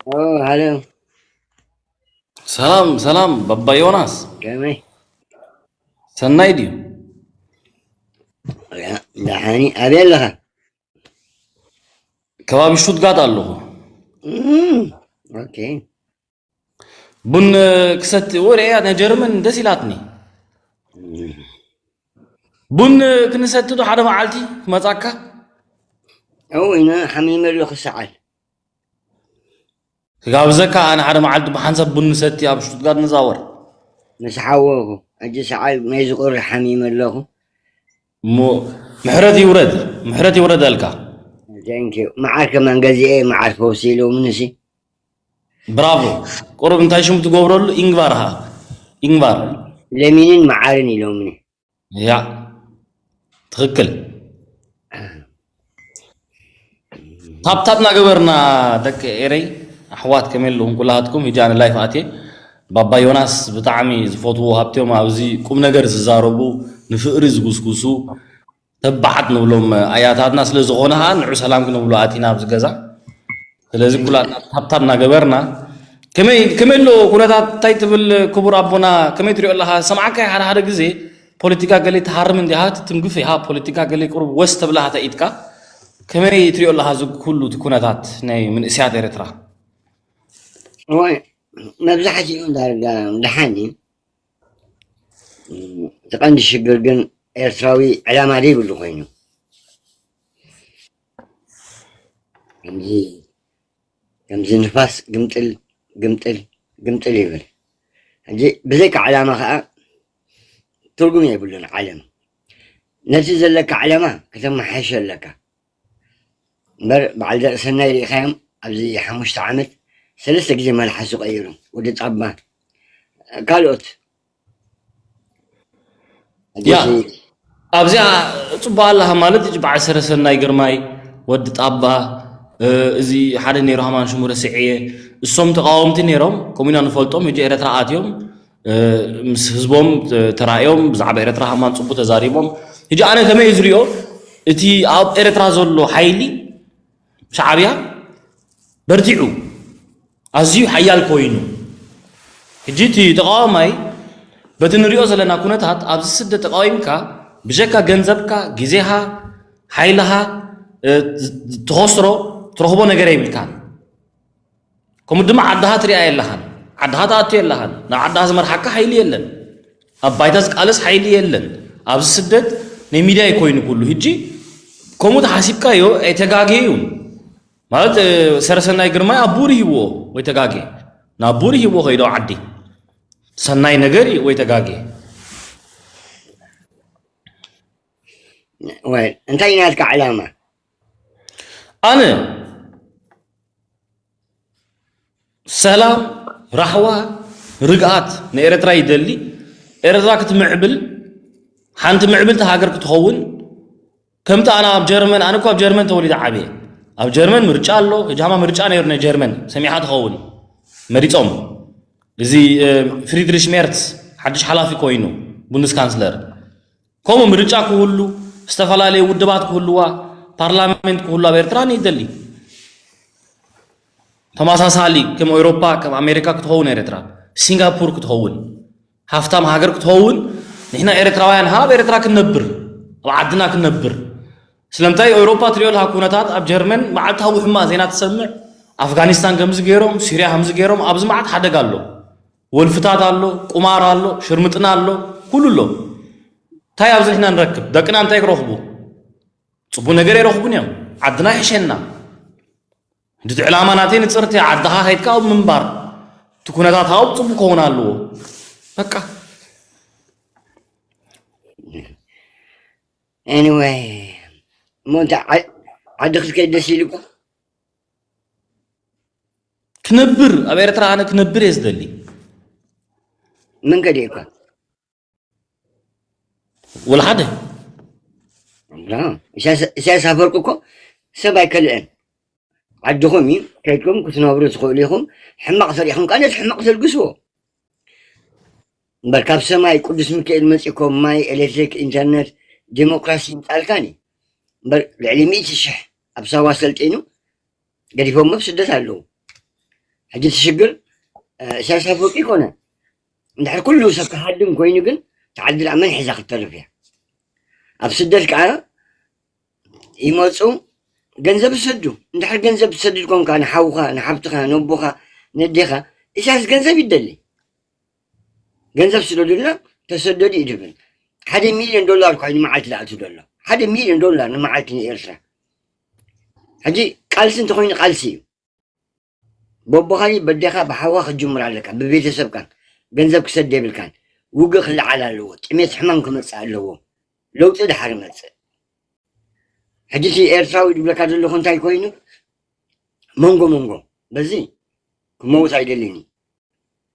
ኦ፣ ሃሎ። ሰላም ሰላም ባባ ዮናስ፣ ከመይ? ሰናይ ድዩ? ደሓኒ። ኣበይ ኣለኻ? ከባቢ ሽቱትጋርት ኣለኹ። እም፣ ኦኬ። ቡን ክሰቲ ወርያ ናይ ጀርመን ደስ ኢላትኒ። ቡን ክንሰቲ ዶ ሓደ መዓልቲ ክመጻካ? እው፣ ኢነ ሓሚመ ኣለኹ ሰዓል። ክጋብዘካ ኣነ ሓደ መዓልቲ ብሓንሳብ ቡን ንሰቲ ኣብ ሽቱትጋርት ንዛወር። ምስ ሓወኹ፣ ሕጂ ሰዓል ናይ ዝቑሪ ሓሚመ ኣለኹ። እሞ ምሕረት ይውረድ፣ ምሕረት ይውረደልካ። Thank you። መዓር ከማን ገዚኤ፣ መዓር ፈውሲ ኢሎምኒ ሲ። ብራቮ። ቁሩብ እንታይ ሽሙ ትገብረሉ? ኢንግባር ሃ። ኢንግባር። ለሚንን መዓርን ኢሎምኒ። ያ። ትኽክል። ታፕታፕ እናገበርና ደቂ ኤረይ ኣሕዋት ከመይ ኣለኹም ኩላትኩም? ሕጂ ኣነ ላይፍ ኣትየ ባባ ዮናስ ብጣዕሚ ዝፈትዎ ሃብትዮም ኣብዚ ቁም ነገር ዝዛረቡ ንፍቕሪ ዝጉስጉሱ ተባዓት ንብሎም ኣያታትና ስለ ዝኾነ ኸዓ ንዑ ሰላም ክንብሎ ኣቲና ኣብዚ ገዛ። ስለዚ ኩላትና ታፕታፕ እናገበርና ከመይ ከመይ ኣሎ ኩነታት እንታይ ትብል ክቡር ኣቦና ከመይ ትሪኦ ኣለኻ? ሰምዓካ ሓደ ሓደ ግዜ ፖለቲካ ገለ ትሃርም እንዲኻ ትትንግፍ ኢኻ ፖለቲካ ገለ ቁሩብ ወስ ተብላ ተኢትካ ከመይ ትሪኦ ኣለኻ እዚ ኩሉ እቲ ኩነታት ናይ መንእሰያት ኤርትራ? እዋይ መብዛሕትኡ ዳርጋ ደሓን እዩ። እቲ ቀንዲ ሽግር ግን ኤርትራዊ ዕላማ ዘይብሉ ኮይኑ ከምዚ ከምዚ ንፋስ ግምጥል ግምጥል ግምጥል ይብል። ሕጂ ብዘይካ ዕላማ ከዓ ትርጉም የብሉን ዓለም። ነቲ ዘለካ ዕላማ ከተመሓይሾ ኣለካ። እምበር በዓል ዘርእሰናይ ርኢኻዮም ኣብዚ ሓሙሽተ ዓመት ሰለስተ ግዜ መልሓሱ ቀይሩ ወዲ ጣባ ካልኦት ያ ኣብዚኣ ጽቡቅ ኣለኻ ማለት እዩ። በዓል ሰረሰናይ ግርማይ ወዲ ጣባ እዚ ሓደ ነይሩ ሃማን ሽሙ ረስዕየ እሶም ተቃወምቲ ነይሮም ከምኡና ንፈልጦም ሕጂ ኤረትራ ኣትዮም ምስ ህዝቦም ተራእዮም ብዛዕባ ኤረትራ ሃማን ጽቡቅ ተዛሪቦም። ሕጂ ኣነ ከመይ ዝሪኦ እቲ ኣብ ኤረትራ ዘሎ ሓይሊ ሻዕብያ በርቲዑ ኣዝዩ ሓያል ኮይኑ ሕጂ እቲ ተቃዋማይ በቲ ንሪኦ ዘለና ኩነታት ኣብዚ ስደት ተቃዊምካ ብጀካ ገንዘብካ ግዜኻ ሓይልኻ ትኸስሮ ትረኽቦ ነገር የብልካን። ከምኡ ድማ ዓድኻ ትሪኣ የለኻን፣ ዓድኻ ትኣቱ የለኻን፣ ናብ ዓድኻ ዝመርሓካ ሓይሊ የለን፣ ኣብ ባይታ ዝቃለስ ሓይሊ የለን። ኣብዚ ስደት ናይ ሚድያ እዩ ኮይኑ ኩሉ። ሕጂ ከምኡ ተሓሲብካዮ ኣይተጋግየ እዩ። ማለት ሰረሰናይ ግርማይ ኣቡኡ ርሂብዎ ወይ ተጋግየ? ናቡኡ ርሂብዎ ከይዶ ዓዲ ሰናይ ነገር እዩ ወይ ተጋግየ? እንታይ ናትካ ዕላማ? ኣነ ሰላም፣ ራህዋ፣ ርግኣት ንኤርትራ ይደሊ። ኤርትራ ክትምዕብል፣ ሓንቲ ምዕብልቲ ሃገር ክትኸውን፣ ከምቲ ኣነ ኣብ ጀርመን፣ ኣነ እኮ ኣብ ጀርመን ተወሊደ ዓብየ። ኣብ ጀርመን ምርጫ ኣሎ፣ ህጃማ ምርጫ ነይሩ ናይ ጀርመን፣ ሰሚዓ ትኸውን። መሪጾም። እዚ ፍሪድሪሽ ሜርትስ ሓድሽ ሓላፊ ኮይኑ፣ ቡንድስካንስለር። ከምኡ ምርጫ ክህሉ፣ ዝተፈላለዩ ውድባት ክህልዋ፣ ፓርላሜንት ክህሉ ኣብ ኤርትራ ንይደሊ። ተመሳሳሊ ከም ኤውሮፓ ከም ኣሜሪካ ክትኸውን ኤርትራ ሲንጋፖር ክትኸውን ሃፍታም ሃገር ክትኸውን ንሕና ኤርትራውያን ኣብ ኤርትራ ክንነብር ኣብ ዓድና ክንነብር ስለምንታይ ኤውሮፓ ትሪኦ ኣለካ ኩነታት ኣብ ጀርመን መዓልታዊ ሕማ ዜና ትሰምዕ ኣፍጋኒስታን ከምዚ ገይሮም ሲርያ ከምዚ ገይሮም ኣብዚ መዓት ሓደጋ ኣሎ ወልፍታት ኣሎ ቁማር ኣሎ ሽርምጥና ኣሎ ኩሉ ኣሎ እንታይ ኣብዚ ንሕና ንረክብ ደቅና እንታይ ክረኽቡ ጽቡቅ ነገር ኣይረኽቡን እዮም ዓድና ይሕሸና እንድቲ ዕላማ ናተይ ንጽርቲ ዓድኻ ከይድካ ኣብ ምንባር እቲ ኩነታት ሃው ጽቡቅ ክኸውን ኣለዎ በቃ anyway እሞ እንተ ዓዲ ክትከይድ ደስ ኢሉካ ክነብር ኣብ ኤርትራ ኣነ ክነብር እየ ዝደሊ ምን ከዲእካ ወላ ሓደ ኢሳያስ ኣፈወርቂ እኮ ሰብ ኣይከልእን ዓድኹም እዩ ከይድኩም ክትነብሩ ትኽእሉ ኢኹም ሕማቕ ሰሪሕኩም ከዓ ነቲ ሕማቕ ተልግስዎ እምበር ካብ ሰማይ ቅዱስ ሚካኤል መፂእኮም ማይ ኤሌክትሪክ ኢንተርነት ዲሞክራሲ ይምፃልካን እዩ እምበር ልዕሊ ሚእቲ ሽሕ ኣብ ሳዋ ሰልጢኑ ገዲፎሞ ኣብ ስደት ኣለዉ ሕጂ እቲ ሽግር ኢሳያስ ኣፈወርቂ ይኮነ እንድሕር ኩሉ ሰብ ክሃድም ኮይኑ ግን ተዓዲ ደኣ መን ሒዛ ክትተርፍ እያ? ኣብ ስደት ከዓ ይመፁ፣ ገንዘብ ይሰዱ። እንድሕር ገንዘብ ትሰድድ ኮንካ ንሓውካ ንሓብትካ ነቦካ ነዴካ፣ ኢሳያስ ገንዘብ ይደሊ። ገንዘብ ስደዱልና፣ ተሰደዱ እዩ ድብል። ሓደ ሚልዮን ዶላር እኳ እዩ ንመዓልቲ ዝኣቱ ዘሎ። ሓደ ሚልዮን ዶላር ንመዓልቲ ንኤርትራ። ሕጂ ቃልሲ እንተኮይኑ ቃልሲ እዩ። በቦኻኒ በዴኻ ብሓዋ ክትጅምር ኣለካ፣ ብቤተሰብካን ገንዘብ ክሰድ የብልካን። ውግእ ክለዓል ኣለዎ፣ ጥሜት ሕማም ክመጽእ ኣለዎ። ለውጢ ድሓር ይመጽእ። ሕጂ እቲ ኤርትራዊ ድብለካ ዘለኹ እንታይ ኮይኑ መንጎ መንጎ በዚ ክመውት ኣይደልን እዩ።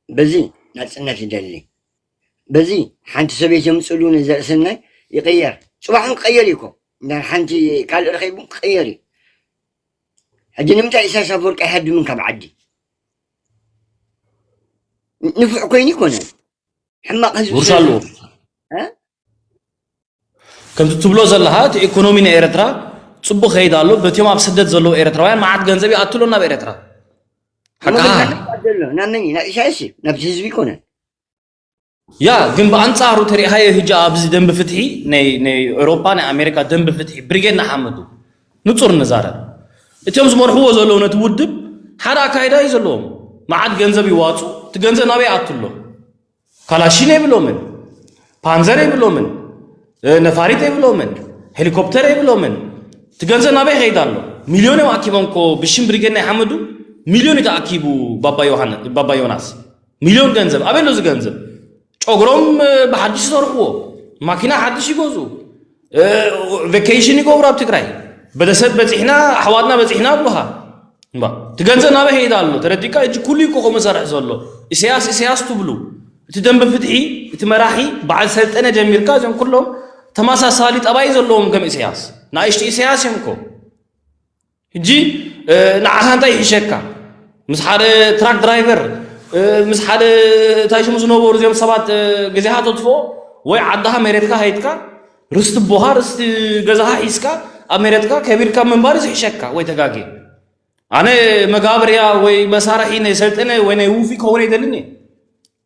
በዚ ናጽነት ይደሊ። በዚ ሓንቲ ሰበይቲ የምጽሉ ንዘርእሰናይ ይቕየር። ጽባሕ እውን ክቐየር እዩ እኮ። እንዳ ሓንቲ ካልእ ረኺቡ ክቐየር እዩ። ሕጂ ንምንታይ ኢሳያስ ኣፈወርቂ ኣይሃድምን ካብ ዓዲ? ንፉዕ ኮይኑ ይኮነን። ሕማቕ ህዝቢ ውርሳ ኣለዎ። እ? ከምቲ ትብሎ ዘለኻ እቲ ኢኮኖሚ ናይ ኤርትራ ጽቡቕ ከይድ ኣሎ። በቲኦም ኣብ ስደት ዘለዉ ኤርትራውያን መዓት ገንዘብ ይኣትሎ ናብ ኤርትራ። ሓቃ። መገዲ ኣሎ። ናብ መን እዩ? ናብ ኢሳያስ እዩ። ናብቲ ህዝቢ ይኮነን። ያ፣ ግን ብኣንጻሩ ተሪኢኻዮ፣ ህጂ ኣብዚ ደንቢ ፍትሒ ናይ፣ ናይ ኤውሮጳ፣ ናይ ኣሜሪካ ደንቢ ፍትሒ ብሪጌድ ንሓመዱ ንጹር ንዛረብ። እቲኦም ዝመርሕዎ ዘለዉ ነቲ ውድብ ሓደ ኣካይዳ እዩ ዘለዎም። መዓት ገንዘብ ይዋጹ፣ እቲ ገንዘብ ናበይ ይኣቱ ኣሎ? ካላሽን የብሎምን፣ ፓንዘር የብሎምን፣ እ፣ ነፋሪት የብሎምን፣ ሄሊኮፕተር የብሎምን። እቲ ገንዘብ ናበይ ይኸይድ ኣሎ? ሚልዮን እዮም ኣኪቦም እኮ ብሽም ብሪጌድ ናይ ሓመዱ ሚልዮን እዩ ተኣኪቡ። ባባ ዮሃን-፣ ባባ ዮናስ፣ ሚልዮን ገንዘብ ኣበይ ኣሎ? እዚ ገንዘብ ጨጉሮም፣ እ፣ ብሓድሽ ይሰርሕዎ፣ ማኪና ሓድሽ ይገዝኡ፣ እ፣ ቬኬሽን ይገብሩ ኣብ ትግራይ። ቤተሰብ በፂሕና፣ ኣሕዋትና በፂሕና ኣብሉኻ። እምባ፣ እቲ ገንዘብ ናበይ ይኸይድ ኣሎ? ተረዲእካ? እጂ ኩሉ እዩ እኮ ከምኡ ዝሰርሕ ዘሎ። ኢሳያስ፣ ኢሳያስ ትብሉ። እቲ ደንበ ፍትሒ፣ እቲ መራሒ፣ በዓል ሰልጠነ ጀሚርካ፣ እዚኦም ኩሎም ተመሳሳሊ ጠባይ ዘለዎም ከም ኢሳያስ። ንኣሽቱ ኢሳያስ እዮም እኮ። ሕጂ፣ እ፣ ንዓኻ እንታይ ይሕሸካ? ምስ ሓደ ትራክ ድራይቨር፣ እ፣ ምስ ሓደ እንታይ ሽሙ ዝነበሩ እዚኦም ሰባት፣ እ፣ ግዜኻ ተጥፍኦ ወይ ዓድኻ መሬትካ ከይድካ ርስቲ ኣቦኻ ርስቲ ገዛኻ ሒዝካ ኣብ መሬትካ ከቢርካ ምንባር እዩ ዝሕሸካ ወይ ተጋግየ? ኣነ መጋብርያ ወይ መሳርሒ ናይ ሰልጠነ ወይ ናይ ውፊ ክኸውን ኣይደልን እየ።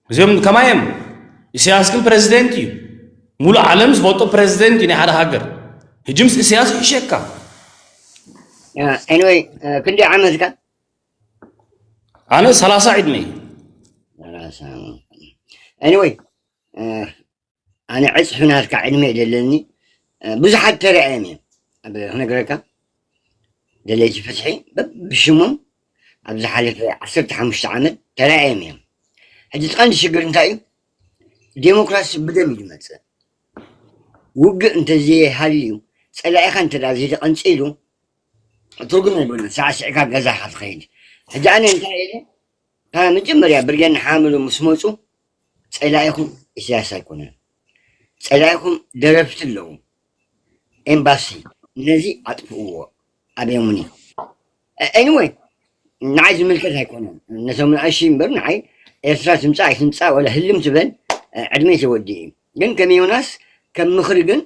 እዚኦም ከማይ እዮም። ኢሳያስ ግን ፕረዚደንት እዩ። ሙሉእ ዓለም ዝፈልጦ ፕረዚደንት እዩ ናይ ሓደ ሃገር። ሕጂ ምስ ኢሳያስ ይሕሸካ። ያ፣ ኤኒወይ፣ እ፣ ክንደይ ዓመትካ? ኣነ ሰላሳ ዕድመ እዩ። ሰላሳ። ኤኒወይ፣ እ፣ ኣነ ዕጽፊ ናትካ ዕድመ እዩ ዘለኒ። እ፣ ብዙሓት ተራእዮም እዮም። ኣብ ክነግረካ፣ ደለይቲ ፍትሒ በብሽሞም ኣብ ዝሓለፈ ዓሰርተ ሓሙሽተ ዓመት ተራእዮም እዮም። ሕጂ እቲ ቀንዲ ሽግር እንታይ እዩ? ዴሞክራሲ ብደም እዩ ዝመጽእ። ውግእ እንተዘይሃልዩ፣ ጸላኢኻ እንተ ደኣ ዘይተቐንጺሉ፣ ትርጉም የብሉን። ሳዕሲዕካ ገዛኻ ትኸይድ። ሕጂ ኣነ እንታይ ኢለ? ካብ መጀመርያ ብርጌድ ንሓመዱ ምስ መጹ፣ ጸላኢኹም ኢሳያስ ኣይኮነን። ጸላኢኹም ደረፍቲ ኣለዉ። ኤምባሲ፣ ነዚ ኣጥፍእዎ። ኣብዮምኒ። እ፣ ኤኒወይ፣ ንዓይ ዝምልከት ኣይኮነን። ነቶም ንኣሽቱ እምበር ንዓይ ኤርትራ ትምጻእ ኣይትምጻእ ወላ ህልም ትበል፣ እ፣ ዕድመይ ተወዲኡ እዩ። ግን ከም ዮናስ፣ ከም ምኽሪ ግን፣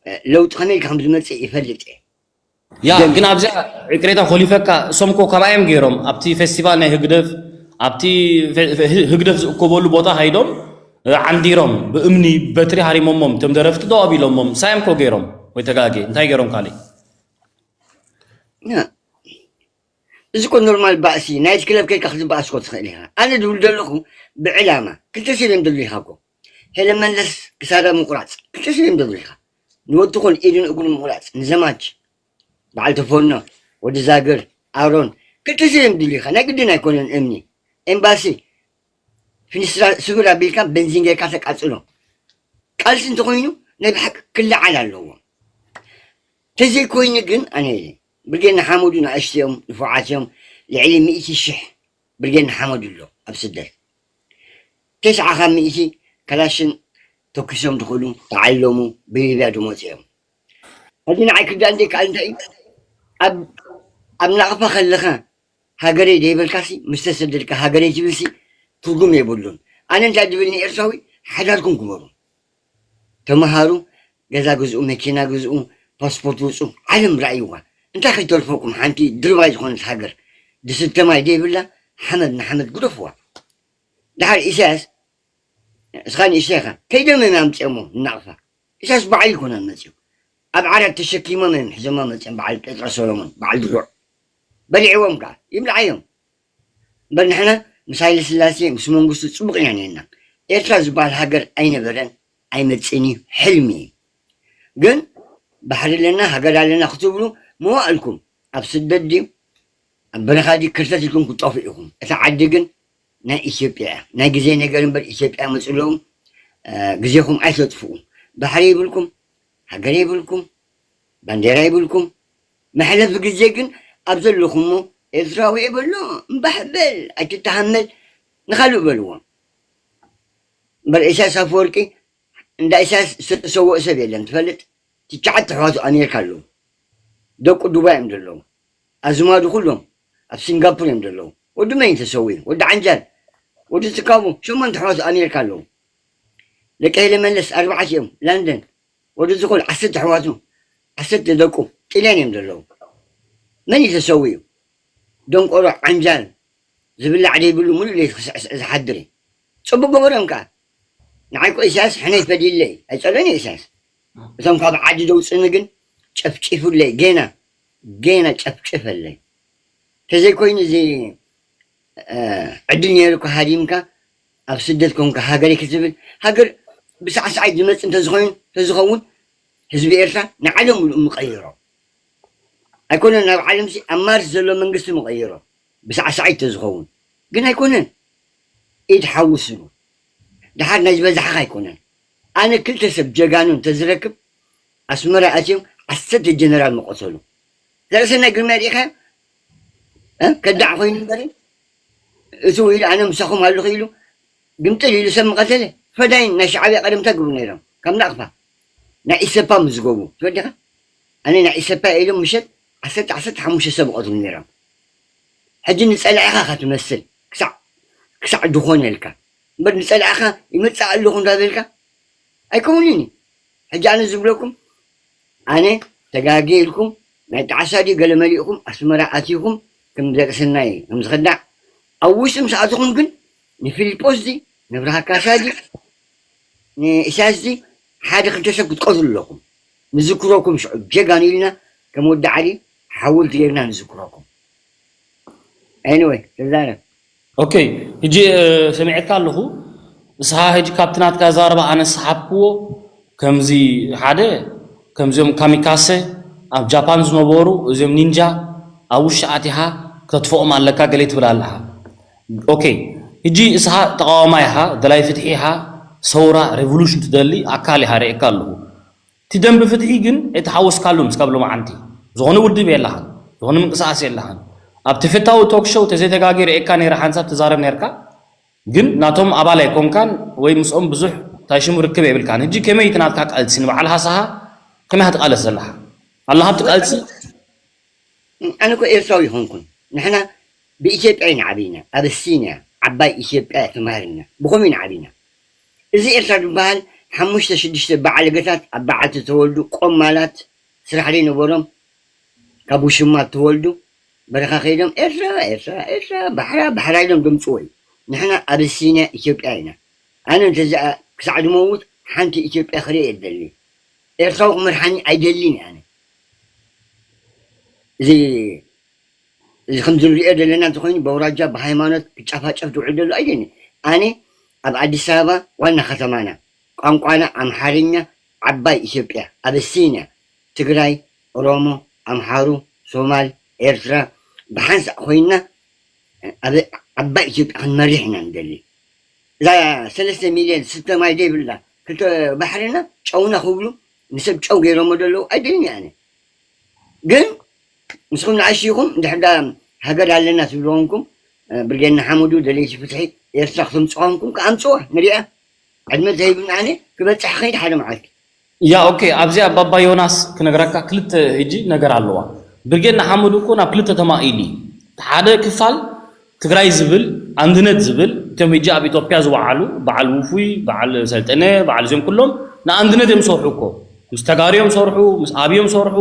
እ፣ ለውጢ ከመይ ከም ዝመጽእ ይፈልጥ እየ። ያ፣ ግን ኣብዚኣ ይቅሬታ ኮሊፈካ፣ እሶም እኮ ከምኣ እዮም ገይሮም። ኣብቲ ፌስቲቫል ናይ ህግደፍ፣ ኣብቲ ፌ-፣ ፌ-፣ ህግደፍ ዝእከበሉ ቦታ ከይዶም፣ እ፣ ዓንዲሮም፣ ብእምኒ፣ በትሪ ሃሪሞሞም፣ እቶም ደረፍቲ ደው ኣቢሎሞም። ሳዮም እኮ ገይሮም፣ ወይ ተጋጌ፣ እንታይ ገይሮም ካልእ? ያ። እዚ እኮ ኖርማል ባእሲ፣ ናይት ክለብ ከይድካ ክትበኣስ እኮ ትኽእል ኢኻ። ኣነ ዝብል ዘለኹ ብዕላማ፣ ክልተ ሰብ እዮም ደልዩ ኢኻ እኮ። ሄለን መለስ ክሳዳ ምቑራጽ፣ ክልተ ሰብ እዮም ደልዩ ኢኻ። ንወዲ ኮን ኢዱን እግሩን ምቑራጽ፣ ንዘማች፣ በዓል ተፈኖ፣ ወዲ ዛግር፣ ኣሮን፣ ክልተ ሰብ እዮም ደልዩ ኢኻ። ናይ ግድን ኣይኮነን እምኒ። ኤምባሲ፣ ፊኒስትራ ስብር ኣቢልካ በንዚን ጌርካ ተቃጽሎ። ቃልሲ እንተኾይኑ ናይ ብሓቂ ክለዓል ኣለዎ። ተዘይኮይኑ ግን ኣነ ኢለ፣ ብርጌድ ንሓመዱ ንኣሽቱ እዮም፣ ንፉዓት እዮም፣ ልዕሊ ሚእቲ ሽሕ ብርጌድ ንሓመዱ ኣሎ ኣብ ስደት። ተስዓ ካብ ሚእቲ ካላሽን ተኩሶም ዝኽእሉ፣ ተዓሊሞም፣ ብሊብያ ዝመጹ እዮም። ሕጂ ንዓይ ክርዳእ ዘይከኣል እንታይ እዩ? ኣብ፣ ኣብ ናቕፋ ከለኻ ሃገረይ ዘይበልካሲ፣ ምስ ተሰደድካ ሃገረይ ትብልሲ ትርጉም የብሉን። ኣነ እንታይ ዝብል ንኤርትራዊ፣ ሓዳርኩም ግበሩ። ተመሃሩ፣ ገዛ ግዝኡ፣ መኪና ግዝኡ፣ ፓስፖርት ውጹ፣ ዓለም ረኣይዋ። እንታይ ከይተርፈኩም ሓንቲ ድርባይ ዝኾነት ሃገር፣ ዝስተ ማይ ዘይብላ ሓመድ ንሓመድ ግደፍዋ። ድሓር ኢሳያስ እስኻ ንእሽተይ ኢኻ። ከይዶም እዮም ኣምጺኦሞ ንናቕፋ። ኢሳያስ ባዕሉ ኣይኮነን መጺኡ። ኣብ ዓራት ተሸኪሞም እዮም ሒዞሞ መጺኦም። በዓል ጴጥሮስ ሰሎሞን፣ በዓል ድሩዕ። በሊዕዎም ከኣ። ይብልዓዮም። እምበር ንሕና ምስ ሃይለ ስላሴ፣ ምስ መንግስቱ ጽቡቕ ኢና ነርና። ኤርትራ ዝበሃል ሃገር ኣይነበረን፣ ኣይመጽእን እዩ። ሕልሚ እዩ። ግን ባሕሪ ኣለና፣ ሃገር ኣለና ክትብሉ መዋእልኩም ኣብ ስደት ድዩ፣ ኣብ በረኻ ድዩ፣ ክርተት ኢልኩም ክትጠፍኡ ኢኹም። እታ ዓዲ ግን ናይ ኢትዮጵያ እያ። ናይ ግዜ ነገር እምበር ኢትዮጵያ መጽለዉ፣ እ፣ ግዜኹም ኣይተጥፍኡ። ባሕሪ ይብልኩም፣ ሃገር ይብልኩም፣ ባንዴራ ይብልኩም። መሕለፊ ግዜ ግን ኣብ ዘለኹሞ ኤርትራዊ እየ በሎ፣ እምባሕ በል፣ ኣይትተሃመል፣ ንኻልእ በልዎ። እምበር ኢሳያስ ኣፈወርቂ፣ እንዳ ኢሳያስ ዝተሰወአ ሰብ የለን ትፈልጥ? ትሽዓተ ኣሕዋቱ ኣሜሪካ ኣለዉ። ደቁ ዱባይ እዮም ዘለዉ። ኣዝማዱ ኩሎም ኣብ ሲንጋፖር እዮም ዘለዉ። ወዲ መን እዩ ተሰዊኡ? ወዲ ዓንጃል፣ ወዲ ትካቡ፣ ሸሞንተ ኣሕዋቱ ኣሜሪካ ኣለዉ። ደቂ ሃይለ መለስ ኣርባዕተ እዮም ለንደን። ወዲ ዝኹል ዓሰርተ ኣሕዋቱ፣ ዓሰርተ ደቁ ጥልያን እዮም ዘለዉ። መን እዩ ተሰዊኡ? ደንቆሮ ዓንጃል ዝብላዕ ዘይብሉ ሙሉእ ለይቲ ክስዕስዕ ዝሓድር እዩ። ጽቡቕ ገበሮም ከኣ። ንዓይ እኮ ኢሳያስ ሕነይ ፈድዩለይ፣ ኣይጸልኦን እየ ኢሳያስ። እቶም ካብ ዓዲ ደውጽኒ ግን ጨፍጪፉለይ፣ ጌና፣ ጌና ጨፍጭፈለይ። ተዘይኮይኑ እዚ፣ እ፣ ዕድል ነይሩካ ሃዲምካ ኣብ ስደት ኮንካ ሃገረይ ክትብል፣ ሃገር ብሳዕሳዓይ ዝመጽእ እንተዝኾይኑ፣ እንተዝኸውን ህዝቢ ኤርትራ ንዓለም ሙሉእ ምቐይሮ። ኣይኮነን ናብ ዓለምሲ ኣብ ማርስ ዘሎ መንግስቲ ምቐይሮ፣ ብሳዕሳዓይ እንተዝኸውን። ግን ኣይኮነን። ኢድ ሓውስሉ። ደሓር ናይ ዝበዛሕኻ ኣይኮነን። ኣነ ክልተ ሰብ ጀጋኑ እንተዝረክብ ኣስመራ ኣትዮም ዓሰርተ ጀነራል ምቐተሉ። ዘርእሰናይ ግርማይ ርኢኻዮ? እ? ከዳዕ ኮይኑ እምበሪ፣ እትው ኢሉ ኣነ ምሳኹም ኣለኹ ኢሉ ግምጥል ኢሉ ሰብ ምቐተለ። ፈዳይን ናይ ሻዕብያ ቀደም እንታይ ግብሩ ነይሮም? ካብ ናቕፋ ናይ ኢሰፓ ምዝገቡ ትወዲኻ? ኣነ ናይ ኢሰፓ ኢሎም ምሸት ዓሰርተ ዓሰርተ ሓሙሽተ ሰብ ይቐትሉ ነይሮም። ሕጂ ንጸላኢኻ ኢኻ ትመስል ክሳዕ፣ ክሳዕ ድኾነልካ። እምበር ንጸላኢኻ ይመጽእ ኣለኹ እንዳበልካ ኣይከውንን እዩ። ሕጂ ኣነ ዝብለኩም፣ ኣነ ተጋግየ ኢልኩም ናይ ጣዕሳ ድዩ ገለ መሊእኩም ኣስመራ ኣቲኹም ከም ዘርእሰናይ ከም ዝኸዳዕ ኣብ ውሽጢ ምስ ኣተኹም ግን ንፊልጶስ ድዩ ንብርሃ ካሳ ድዩ ንኢሳያስ ድዩ ሓደ ክልተ ሰብ ክትቀትሉ ኣለኹም። ንዝክረኩም ሽዑ ጀጋኑ ኢልና ከም ወዲ ዓሊ ሓወልቲ ጌርና ንዝክረኩም። ኤኒወይ፣ ተዛረብ። ኦኬ፣ ሕጂ፣ እ፣ ሰሚዐካ ኣለኹ። ንስኻ ሕጂ ካብቲ ናትካ ኣዘራርባ ኣነ ዝሰሓብክዎ፣ ከምዚ ሓደ፣ ከምዚኦም ካሚካሰ ኣብ ጃፓን ዝነበሩ፣ እዚኦም ኒንጃ ኣብ ውሽጢ ኣቲኻ ከተጥፍኦም ኣለካ ገለ ትብል ኣለኻ። ኦኬ፣ ሕጂ ንስኻ ተቃዋማይ ኢኻ፣ ደላይ ፍትሒ ኢኻ፣ ሰውራ፣ ሬቮሉሽን ትደሊ ኣካል ኢኻ፣ ርእየካ ኣለኹ። እቲ ደንቢ ፍትሒ ግን ኣይተሓወስካሉን እስካብ ሎማዓንቲ። ዝኾነ ውድብ የለኻን፣ ዝኾነ ምንቅስቃስ የለኻን። ኣብ ተፈታዊ ቶክ ሾው ተዘይተጋግየ ርእየካ ነይረ፣ ሓንሳብ ትዛረብ ነይርካ። ግን ናቶም ኣባል ኣይኮንካን ወይ ምስኦም ብዙሕ እንታይ ሽሙ ርክብ የብልካን። ሕጂ ከመይ እቲ ናትካ ቃልሲ ንባዕልኻ ንስኻ ከመይ ኢኻ ትቃለስ ዘለኻ? ኣለኻ ኣብቲ ቃልሲ? ኣነ እኮ ኤርትራዊ ይኾንኩን። ንሕና ብኢትዮጵያ ኢና ዓቢና። ኣበሲንያ፣ ዓባይ ኢትዮጵያ ተማሂርና። ብኸምኡ ኢና ዓቢና። እዚ ኤርትራ ዝበሃል ሓሙሽተ ሽዱሽተ በዓልገታት ኣብ በዓልቲ ተወልዱ ቆማላት ስራሕ ዘይነበሮም ካብ ውሽማት ተወልዱ በረኻ ከይዶም ኤርትራ፣ ኤርትራ፣ ኤርትራ፣ ባሕራ፣ ባሕራ ኢሎም ደምጽዎ እዩ። ንሕና ኣበሲንያ ኢትዮጵያ ኢና። ኣነ እንተዚኣ ክሳዕ ዝመውት ሓንቲ ኢትዮጵያ ክርኢ እየ ዝደሊ። ኤርትራዊ ክመርሓኒ ኣይደልን እየ ኣነ። እዚ፣ እዚ ከምዚ ንሪኦ ዘለና እንተኾይኑ ብኣውራጃ ብሃይማኖት ክጨፋጨፍ ዝውዕል ዘሎ ኣይደልን። ኣነ ኣብ ኣዲስ ኣበባ ዋና ከተማና ቋንቋና ኣምሓርኛ ዓባይ ኢትዮጵያ ኣበሲንያ ትግራይ ኦሮሞ ኣምሓሩ ሶማል ኤርትራ ብሓንሳእ ኮይንና ኣብ ዓባይ ኢትዮጵያ ክንመርሕ ኢና ንደሊ። እዛ ሰለስተ ሚልዮን ስተ ማይ ዘይብላ ክልተ ባሕርና ጨውና ክብሉ ንሰብ ጨው ገይሮሞ ዘለዉ ኣይደልን እየ ኣነ። ግን ንስኹም ንኣሽቱ ኢኹም እንድሕር ዳ ሃገር ኣለና ትብሉ ኮንኩም ብርጌድ ንሓመዱ ደለይቲ ፍትሒ ኤርትራ ክተምፅኡ ኮንኩም ከኣምፅዋ ንሪኣ። ዕድመ ተሂብና ኣነ ክበፅሕ ከይድ ሓደ መዓልቲ። ያ ኦኬ፣ ኣብዚ ኣባባ ዮናስ ክነግረካ ክልተ ሕጂ ነገር ኣለዋ። ብርጌድ ንሓመዱ እኮ ናብ ክልተ ተማቒሉ እዩ። ሓደ ክፋል ትግራይ ዝብል ኣንድነት ዝብል እቶም ሕጂ ኣብ ኢትዮጵያ ዝወዓሉ በዓል ውፉይ በዓል ሰልጠነ በዓል እዚኦም ኩሎም ንኣንድነት እዮም ዝሰርሑ እኮ ምስ ተጋሩ እዮም ዝሰርሑ ምስ ኣብዮም ዝሰርሑ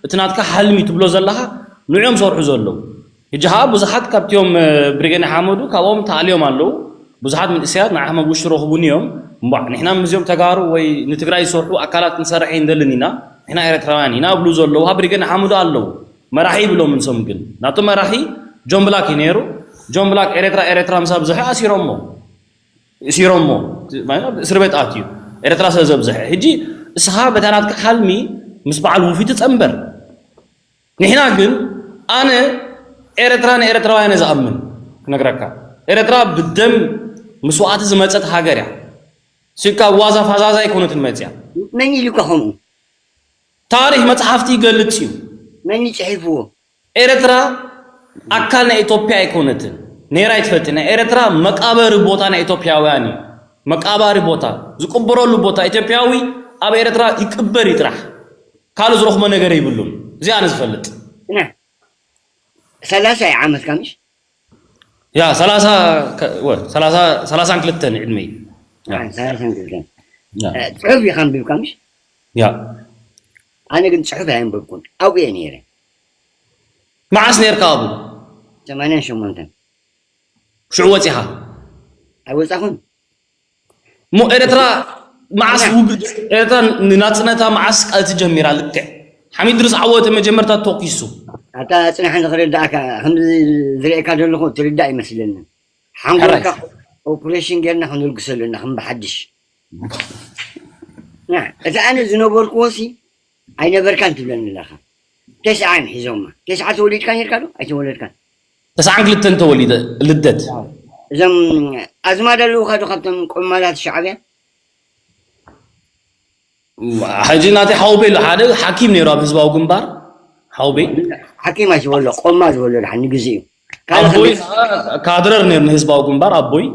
እቲ ናትካ ሓልሚ ትብሎ ዘለኻ ንዕኦም ዝሰርሑ ዘለዉ ሕጂ ኸዓ ብዙሓት ካብቲኦም፣ እ፣ ብሪጌድ ሓመዱ ካብኦም ተኣልዮም ኣለዉ። ብዙሓት መንእሰያት ንዓኹም ኣብ ውሽጢ ረኽቡኒ እዮም። እምቧዕ፣ ንሕና ምስዚኦም ተጋሩ ወይ ንትግራይ ዝሰርሑ ኣካላት ክንሰርሕ ኣይንደልን ኢና። ንሕና ኤርትራውያን ኢና እብሉ ዘለዉ፣ ኣብ ብሪጌድ ሓመዱ ኣለዉ። መራሒ ይብሎም ንሶም ግን። ናቶም መራሒ ጆን ብላክ እዩ ነይሩ። ጆን ብላክ ኤርትራ፣ ኤርትራ ምስ ኣብዝሐ ኣሲሮሞ። እሲሮሞ፣ ማለት እስሪ ቤት ኣትዩ። ኤርትራ ስለ ዘብዝሐ። ሕጂ እስኻ በታ ናትካ ሓልሚ ምስ በዓል ውፊ ትጸንበር። ንሕና ግን፣ ኣነ ኤርትራ ንኤርትራውያን እየ ዝኣምን፣ ክነግረካ። ኤርትራ ብደም መስዋእቲ ዝመጸት ሃገር እያ። ስካ ዋዛ ፋዛዛ ኣይኮነትን መጽያ። መን ኢሉካ ከምኡ? ታሪኽ መጽሓፍቲ ይገልጽ እዩ። መን እዩ ጽሒፍዎ? ኤርትራ ኣካል ናይ ኢትዮጵያ ኣይኮነትን። ነይራ ኣይትፈልጥን። ናይ ኤርትራ መቃበሪ ቦታ ናይ ኢትዮጵያውያን እዩ። መቃባሪ ቦታ፣ ዝቅበረሉ ቦታ። ኢትዮጵያዊ ኣብ ኤርትራ ይቅበር እዩ ጥራሕ። ካልእ ዝረኽቦ ነገር የብሉን። እዚ ኣነ ዝፈልጥ። ና፣ ሰላሳ እዩ ዓመትካ ምሽ? ያ፣ ሰላሳ ከ-፣ ወር፣ ሰላሳ፣ ሰላሳን ክልተን ዕድመይ። ያ። አ፣ ሰላሳን ክልተን። ያ። እ፣ ጽሑፍ ኢኻ ኣንቢብካ ምሽ? ያ። ኣነ ግን ጽሑፍ ኣየንበብኩን። ኣብኡ እየ ነይረ። መዓስ ነይርካ ኣብኡ? ሰማንያን ሸሞንተን። ሽዑ ወጺኻ? ኣይወጻኹን። እሞ ኤርትራ መዓስ ውግእ፣ ኤርትራ ንናጽነታ መዓስ ቃልሲ ጀሚራ? ልክዕ ሓሚድ ድርስ ዓወተ መጀመርታ ተኪሱ። ኣታ ጽናሕ ንኽርዳእካ፣ ከም ዝርእየካ ዘለኹ ትርዳእ ይመስለኒ። ሓንጎልካ ሕራይ። ኦፕሬሽን ጌርና ክንልግሰሉ ኢና ከም ብሓድሽ። ና፣ እቲ ኣነ ዝነበርኩዎሲ ኣይነበርካን ትብለኒ ኣለኻ። ተስዓ እዮም ሒዞማ። ተስዓ ተወሊድካ ነርካ ዶ? ኣይተወለድካን። ተስዓን ክልተን ተወሊደ፣ ልደት። እዞም ኣዝማድ ኣለውኻ ዶ ካብቶም ቆማላት ሻዕብያ? ሕጂ ናተይ ሓውበይ ኣሎ፣ ሓደ ሓኪም ነይሩ ኣብ ህዝባዊ ግንባር። ሓውበይ። ሓኪም ኣይትበሎ፣ ቆማ ዝበሎ ድሓን ንግዜኡ። ካልእ ኣቦይ ከመይ? ካድረር ነይሩ ንህዝባዊ ግንባር ኣቦይ።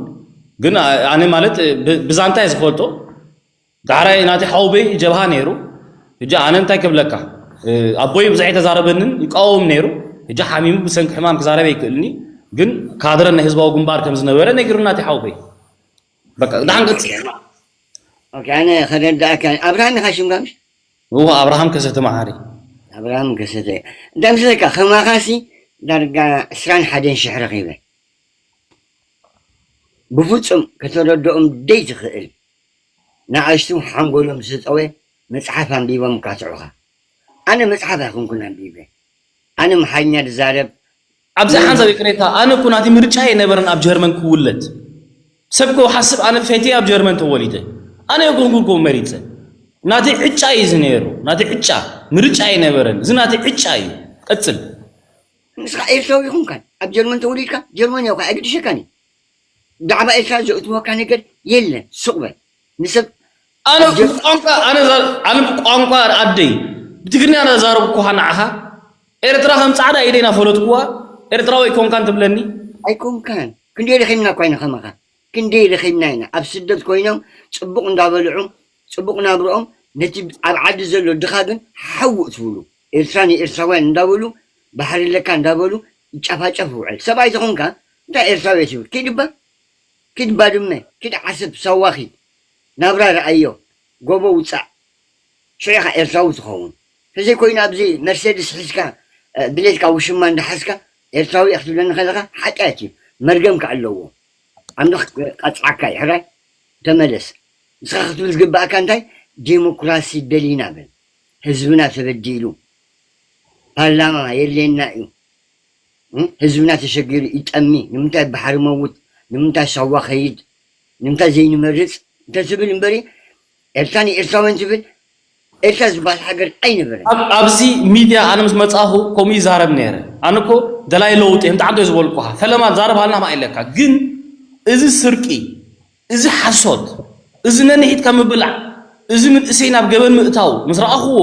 ግን ኣነ ማለት ብ-፣ ብዛንታ እየ ዝፈልጦ። ዳሕራይ ናተይ ሓውበይ ጀብሃ ነይሩ። ሕጂ ኣነ እንታይ ክብለካ? እ፣ ኣቦይ ብዙሕ ኣይተዛረበንን፣ ይቃወም ነይሩ። ሕጂ ሓሚሙ ብሰንኪ ሕማም ክዛረብ ኣይክእልኒ። ግን ካድረ ናይ ህዝባዊ ግንባር ከም ዝነበረ ነጊሩና እቲ ሓውበይ። በቃ፣ ደሓን ቀጽል። ኦኬ፣ ኣነ ከረዳእካ። ኣብርሃም ኢኻ ሽምካ ምሽ? እወ፣ ኣብርሃም ከሰተ መዓሪ። ኣብርሃም ከሰተ። እንታይ ምስለካ፣ ከማኻሲ ዳርጋ ዕስራን ሓደን ሽሕ ረኺበ። ብፍጹም ከተረድኦም ደይ ትኽእል። ንኣሽቱ ሓንጎሎም ዝጠወ መጽሓፍ ኣንቢቦም ካትዑኻ። ኣነ መጽሓፍ ኣይኮንኩን ኣንቢበ። ኣነ ኣምሓርኛ ዝዛረብ ኣብዚ ሓንሳብ ይቅሬታ፣ ኣነ እኮ ናቲ ምርጫ ኣይነበረን ኣብ ጀርመን ክውለድ። ሰብ እኮ ሓስብ፣ ኣነ ፈትየ ኣብ ጀርመን ተወሊደ። ኣነ ኣይኮንኩን እኮ መሪጸ። ናቲ ዕጫ እዩ እዚ ነይሩ። ናቲ ዕጫ፣ ምርጫ ኣይነበረን። እዚ ናቲ ዕጫ እዩ። ቀጽል። ንስኻ ኤርትራዊ ይኹንካን ኣብ ጀርመን ተወሊድካ፣ ጀርመን ያውካ ኣይግድሸካን እዩ። ብዛዕባ ኤርትራ ዘእትወካ ነገር የለን። ሱቕ በል። ንሰብ ኣነ ኣብ ጀር- ቋንቋ፣ ኣነ ዛ-፣ ኣነ ቋንቋ ኣደይ ብትግርኛ እናዛረብኩ ንዓኻ ኤርትራ ከም ጻዕዳ ኢደይ እናፈለጥኩዋ ኤርትራዊ ኣይኮንካን ትብለኒ? ኣይኮንካን። ክንደይ ደኺምና እኳ ኢና ከማኻ። ክንደይ ደኺምና ኢና። ኣብ ስደት ኮይኖም ጽቡቕ እንዳበልዑ፣ ጽቡቕ ናብርኦም፣ ነቲ ኣብ ዓዲ ዘሎ ድኻ ግን ሓው ትብሉ። ኤርትራ ንኤርትራውያን እንዳበሉ፣ ባሕሪ ኣለካ እንዳበሉ ይጨፋጨፍ ውዕል። ሰብኣይ ተኾንካ እንታይ ኤርትራዊ እየ ትብል? ኪድ እባ፣ ኪድ ባድመ፣ ኪድ ዓሰብ፣ ሳዋ ኪድ። ናብራ ረኣዮ፣ ጎቦ ውጻእ። ሽዑ ኢኻ ኤርትራዊ ትኸውን። ተዘይኮይኑ ኣብዚ መርሴድስ ሒዝካ፣ እ፣ ድሌትካ ውሽማ እንዳሓዝካ ኤርትራዊ ኢኻ ክትብለኒ ከለኻ ሓጢኣት እዩ። መርገም ከኣ ኣለዎ። ኣምላኽ ቀጽዓካ እዩ። ሕራይ ተመለስ። ንስኻ ክትብል ዝግባእካ እንታይ? ዴሞክራሲ ደሊና በል። ህዝብና ተበዲሉ። ፓርላማ የድልየና እዩ። እም? ህዝብና ተሸጊሩ ይጠሚ። ንምንታይ ባሕሪ መውት? ንምንታይ ሳዋ ኸይድ? ንምንታይ ዘይንመርጽ? እንተትብል እምበሪ፣ ኤርትራ ንኤርትራውያን ትብል፣ ኤርትራ ዝበሃል ሃገር ኣይነበረን። ኣብ-፣ ኣብዚ ሚድያ ኣነ ምስ መጻኹ ከምኡ ይዛረብ ነይረ። ኣነ እኮ ደላይ ለውጢ እየ፣ እንተ ዓንቶ ዝበልኩኻ፣ ፈለማ ዛረብ ሃልና ማይ ኣለካ። ግን እዚ ስርቂ፣ እዚ ሓሶት፣ እዚ ነንሒትካ ምብላዕ፣ እዚ መንእሰይ ናብ ገበን ምእታው ምስ ረኣኽዎ፣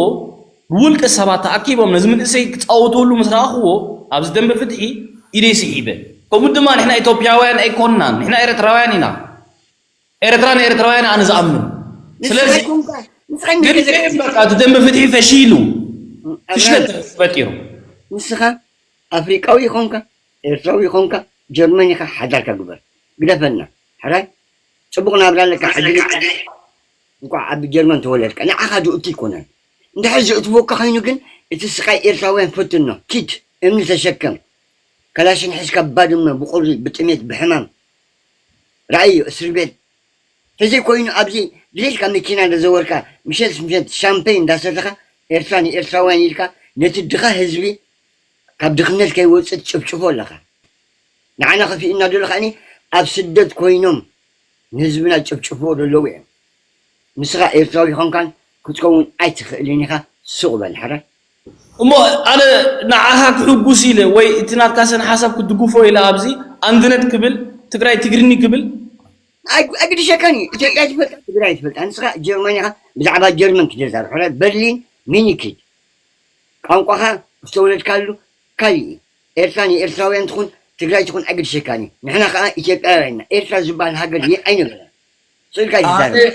ብውልቀ ሰባት ተኣኪቦም ነዚ መንእሰይ ክጻወትሉ ምስ ረኣኽዎ፣ ኣብዚ ደንበ ፍትሒ ኢደይ ስሒበ። ከምኡ ድማ ንሕና ኢትዮጵያውያን ኣይኮንናን፣ ንሕና ኤርትራውያን ኢና። ኤርትራ ንኤርትራውያን ኣነ ዝኣምን። ንስኻ ስለዚ ኣይኮንካ፣ ንስኻ ግን ኣይኮንካ። በቃ እቲ ደንበ ፍትሒ ፈሺሉ። ኣብርሃም፣ ፍሽለት ተፈጢሩ። ንስኻ ኣፍሪቃዊ ይኾንካ፣ ኤርትራዊ ይኾንካ፣ ጀርመን ኢኻ፣ ሓዳርካ ግበር። ግደፈና። ሕራይ? ጽቡቕ ናብራ ኣለካ። ሕጂ እንኳዕ ኣብ ጀርመን ተወለድካ። ንዓኻ ዝእቱ ይኮነን። እንድሕር ዝእትወካ ኮይኑ ግን እቲ ስቃይ ኤርትራውያን ፈትኖ። ኪድ፣ እምኒ ተሸከም። ከላሽን ሒዝካ ባድመ ብቁሪ ብጥሜት ብሕማም ረኣዮ እስር ቤት። ተዘይኮይኑ ኣብዚ ድሌትካ መኪና እንዳዘወርካ ምሸት ምሸት ሻምፔን እንዳሰተኻ ኤርትራ ንኤርትራውያን ኢልካ ነቲ ድኻ ህዝቢ ካብ ድኽነት ከይወፅእ ትጭፍጭፎ ኣለኻ። ንዓና ከፊኡና ዘሎ ከኣኒ ኣብ ስደት ኮይኖም ንህዝብና ዝጭፍጭፍዎ ዘለዉ እዮም። ንስኻ ኤርትራዊ ይኾንካን ክትከውን ኣይትኽእልን ኢኻ። ሱቕ በል ሕራይ። እሞ ኣነ ንዓኻ ክሕጉስ ኢለ ወይ እቲ ናትካ ስነ ሓሳብ ክድግፎ ኢለ ኣብዚ ኣንድነት ክብል ትግራይ ትግርኒ ክብል ኣግ- ኣግድሸካን እዩ። ኢትዮጵያ ትፈልጣ፣ ትግራይ ትፈልጣ። ንስኻ ጀርመን ኢኻ፣ ብዛዕባ ጀርመን ክትዛረብ ሕራይ። በርሊን ሚኒክ ሂድ። ቋንቋኻ ዝተወለድካሉ ካልእ እዩ። ኤርትራ ንኤርትራውያን ትኹን ትግራይ ትኹን ኣግድሸካን እዩ። ንሕና ከዓ ኢትዮጵያውያን ኢና። ኤርትራ ዝበሃል ሃገር የ- ኣይነበረን። ስእልካ እዩ ዝዛረብ። ኣነ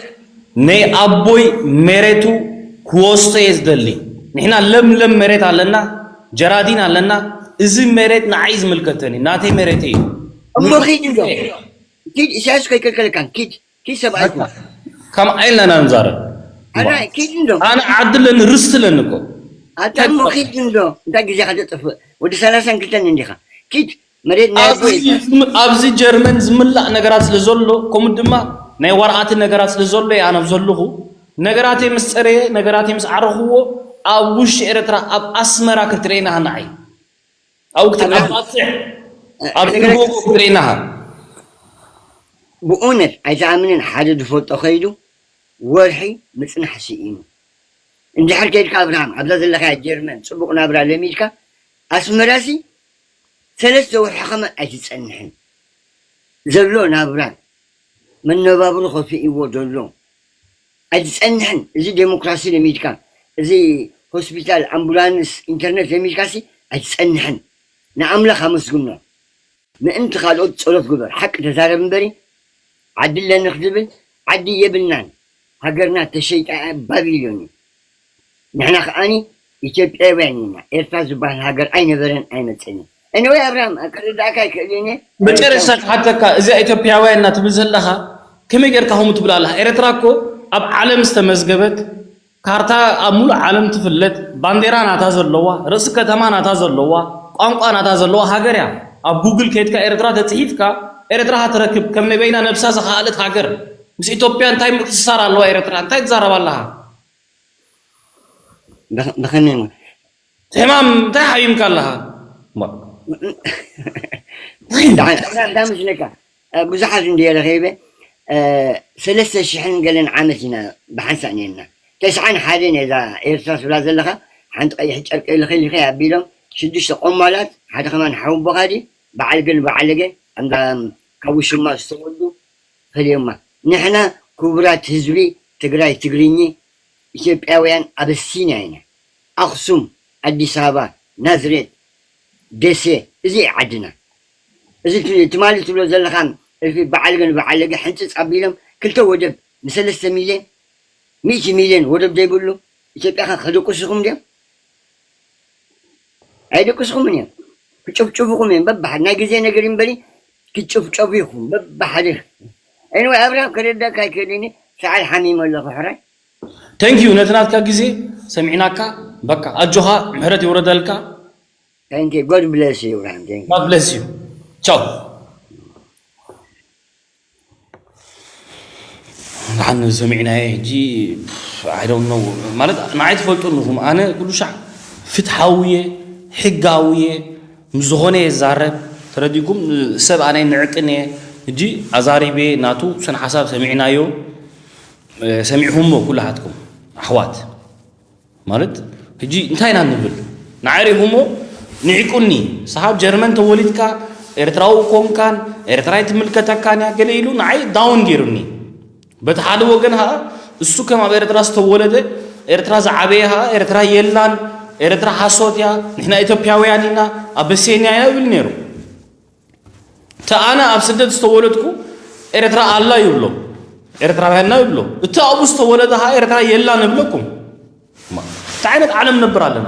ናይ ኣቦይ መሬቱ ክወስዶ እየ ዝደሊ። ንሕና ለምለም መሬት ኣለና፣ ጀራዲን ኣለና። እዚ መሬት ንዓይ ዝምልከተኒ፣ ናተይ መሬት እዩ። እሞ ኪድ እንዶ። ኪድ፣ ኢሳያስ ከይከልከለካን። ኪድ፣ ኪድ ሰብኣይ ኩን። ከም ዓይልና ኢና ንዛረብ። ኣና ኪድ እንዶ። ኣነ ዓዲ ኣለኒ፣ ርስቲ ኣለኒ እኮ። ኣታ እሞ ኪድ እንዶ። እንታይ ግዜኻ ተጥፍእ? ወዲ ሰላሳን ክልተን እንዲኻ። ኪድ፣ መሬት ናይ ኣብዚ ኣቦይ። ዝም- ኣብዚ ጀርመን ዝምላእ ነገራት ስለ ዘሎ፣ ከምኡ ድማ ናይ ወረቓቲ ነገራት ስለ ዘሎ እየ ኣነ ኣብ ዘለኹ። ነገራተይ ምስ ጸረየ፣ ነገራተይ ምስ ዓረኽዎ፣ ኣብ ውሽጢ ኤርትራ፣ ኣብ ኣስመራ ክትርእየና ንዓይ። ኣብኡ ክት- ኣብ ኣባጽሕ፣ ኣብ ነገራት ኢንጎጎ ክትርእየና። ብእውነት ኣይትኣምንን፣ ሓደ ዝፈልጦ ከይዱ ወርሒ ምጽናሕ ስኢኑ። እንድሕር ከይድካ ኣብርሃም፣ ኣብዛ ዘለኻያ ጀርመን ጽቡቕ ናብራ ለሚድካ፣ ኣስመራሲ ሰለስተ ወርሒ ከማን ኣይትጸንሕን። ዘሎ ናብራ መነባብሮ ከፊእዎ ዘሎ ኣይትጸንሕን። እዚ ዴሞክራሲ ለሚድካ፣ እዚ ሆስፒታል፣ ኣምቡላንስ፣ ኢንተርኔት ለሚድካሲ ኣይትጸንሕን። ንኣምላኽ ኣመስግኖ። ምእንቲ ካልኦት ጸሎት ግበር። ሓቂ ተዛረብ እምበሪ፣ ዓዲ ኣለኒ ክትብል ዓዲ የብልናን። ሃገርና ተሸይጣ እያ፣ ባቢሎን እዩ። ንሕና ከኣኒ ኢትዮጵያውያን ኢና። ኤርትራ ዝበሃል ሃገር ኣይነበረን ኣይመጽእን እዩ። Anyway ኣብርሃም፣ ኣብ ክርዳእካ ኣይክእልን እየ። መጨረሻ ክሓተካ፣ እዚኣ ኢትዮጵያውያን እና ትብል ዘለኻ ከመይ ጌርካ ከምኡ ትብል ኣለኻ? ኤርትራ እኮ ኣብ ዓለም ዝተመዝገበት፣ ካርታ ኣብ ሙሉእ ዓለም ትፍለጥ፣ ባንዴራ ናታ ዘለዋ፣ ርእሲ ከተማ ናታ ዘለዋ፣ ቋንቋ ናታ ዘለዋ ሃገር እያ። ኣብ ጉግል ከይድካ ኤርትራ ተጽሒፍካ ኤርትራ ትረክብ። ከም ናይ በይና ነብሳ ዝኸኣለት ሃገር። ምስ ኢትዮጵያ እንታይ ምትእስሳር ኣለዋ ኤርትራ? እንታይ ትዛረብ ኣለኻ? ብኸ- ብኸመይ ሞ? ሕማም እንታይ ሓሚምካ ኣለኻ? እሞ። እንታይ? ዳ- ዳ- ዳ ምስለካ? እ፣ ብዙሓት እንድየ ረኺበ፣ እ፣ ሰለስተ ሽሕን ገለን ዓመት ኢና ብሓንሳእ ነርና። ተስዓን ሓደን እዛ ኤርትራ ትብላ ዘለኻ፣ ሓንቲ ቀይሕ ጨርቂ ልኺልኺ ኣቢሎም፣ ሽዱሽተ ቆማላት፣ ሓደ ከማን ሓወቦኻ ድዩ? በዓል ግን በዓል ገ፣ ኣምዳ ካብ ውሽማ ዝተወልዱ፣ ፈልዮማ። ንሕና ክቡራት ህዝቢ ትግራይ ትግርኚ ኢትዮጵያውያን ኣበሲንያ ኢና። ኣኽሱም፣ ኣዲስ ኣበባ፣ ናዝሬት፣ ደሴ፣ እዚ እዩ ዓድና። እዚ ት- ትማሊ ትብሎ ዘለኻ እልፊ በዓል ግን በዓል ገ ሕንፅፅ ኣቢሎም ክልተ ወደብ ንሰለስተ ሚልዮን ሚእቲ ሚልዮን ወደብ ዘይብሉ ኢትዮጵያ ከ ከደቁስኹም ድዮም? ኣይደቁስኹምን እዮም። ክጭፍጭፉኹም እዮም በብሓደ። ናይ ግዜ ነገር እምበሪ ክጭፍጨፉ ኢኹም በብሓደ። Anyway ኣብርሃም ከረዳካ ኣይክእልን እየ። ሰዓል ሓሚመ ኣለኹ ሕራይ። Thank you ነቲ ናትካ ግዜ ሰሚዕናካ። በቃ ኣጆኻ ምሕረት ይውረደልካ። Thank you. God bless you ኣብርሃም። Thank you. God bless you. ቻው። ደሓን ሰሚዕናዮ ሕጂ። I don't know ማለት ንዓይ ትፈልጡኒ ኢኹም። ኣነ ኩሉ ሻዕ ፍትሓዊ እየ፣ ሕጋዊ እየ፣ ምስ ዝኾነ እየ ዝዛረብ። ተረዲእኩም? ሰብ ኣነ ንዕቅን እየ። ሕጂ ኣዛሪበ ናቱ ስነ ሓሳብ ሰሚዕናዮ፣ ሰሚዕኹሞ ኩላሃትኩም ኣሕዋት። ማለት ሕጂ እንታይ ኢና ንብል? ንዓይ ሪኹሞ ንዒቁኒ። ሰሓብ ጀርመን ተወሊድካ ኤርትራዊ ኮንካን ኤርትራ ኣይትምልከተካን እያ ገለ ኢሉ ንዓይ ዳውን ገይሩኒ። በቲ ሓደ ወገን ኸዓ እሱ ከም ኣብ ኤርትራ ዝተወለደ ኤርትራ ዝዓበየ ኸዓ ኤርትራ የላን፣ ኤርትራ ሓሶት እያ፣ ንሕና ኢትዮጵያውያን ኢና፣ ኣበሴንያ ኢና ይብል ነይሩ። እቲ ኣነ ኣብ ስደት ዝተወለድኩ ኤርትራ ኣላ ይብሎ፣ ኤርትራውያንና ይብሎ። እቲ ኣብኡ ዝተወለደ ኸዓ ኤርትራ የላን ይብለኩም። እንታይ ዓይነት ዓለም ነብር ኣለና?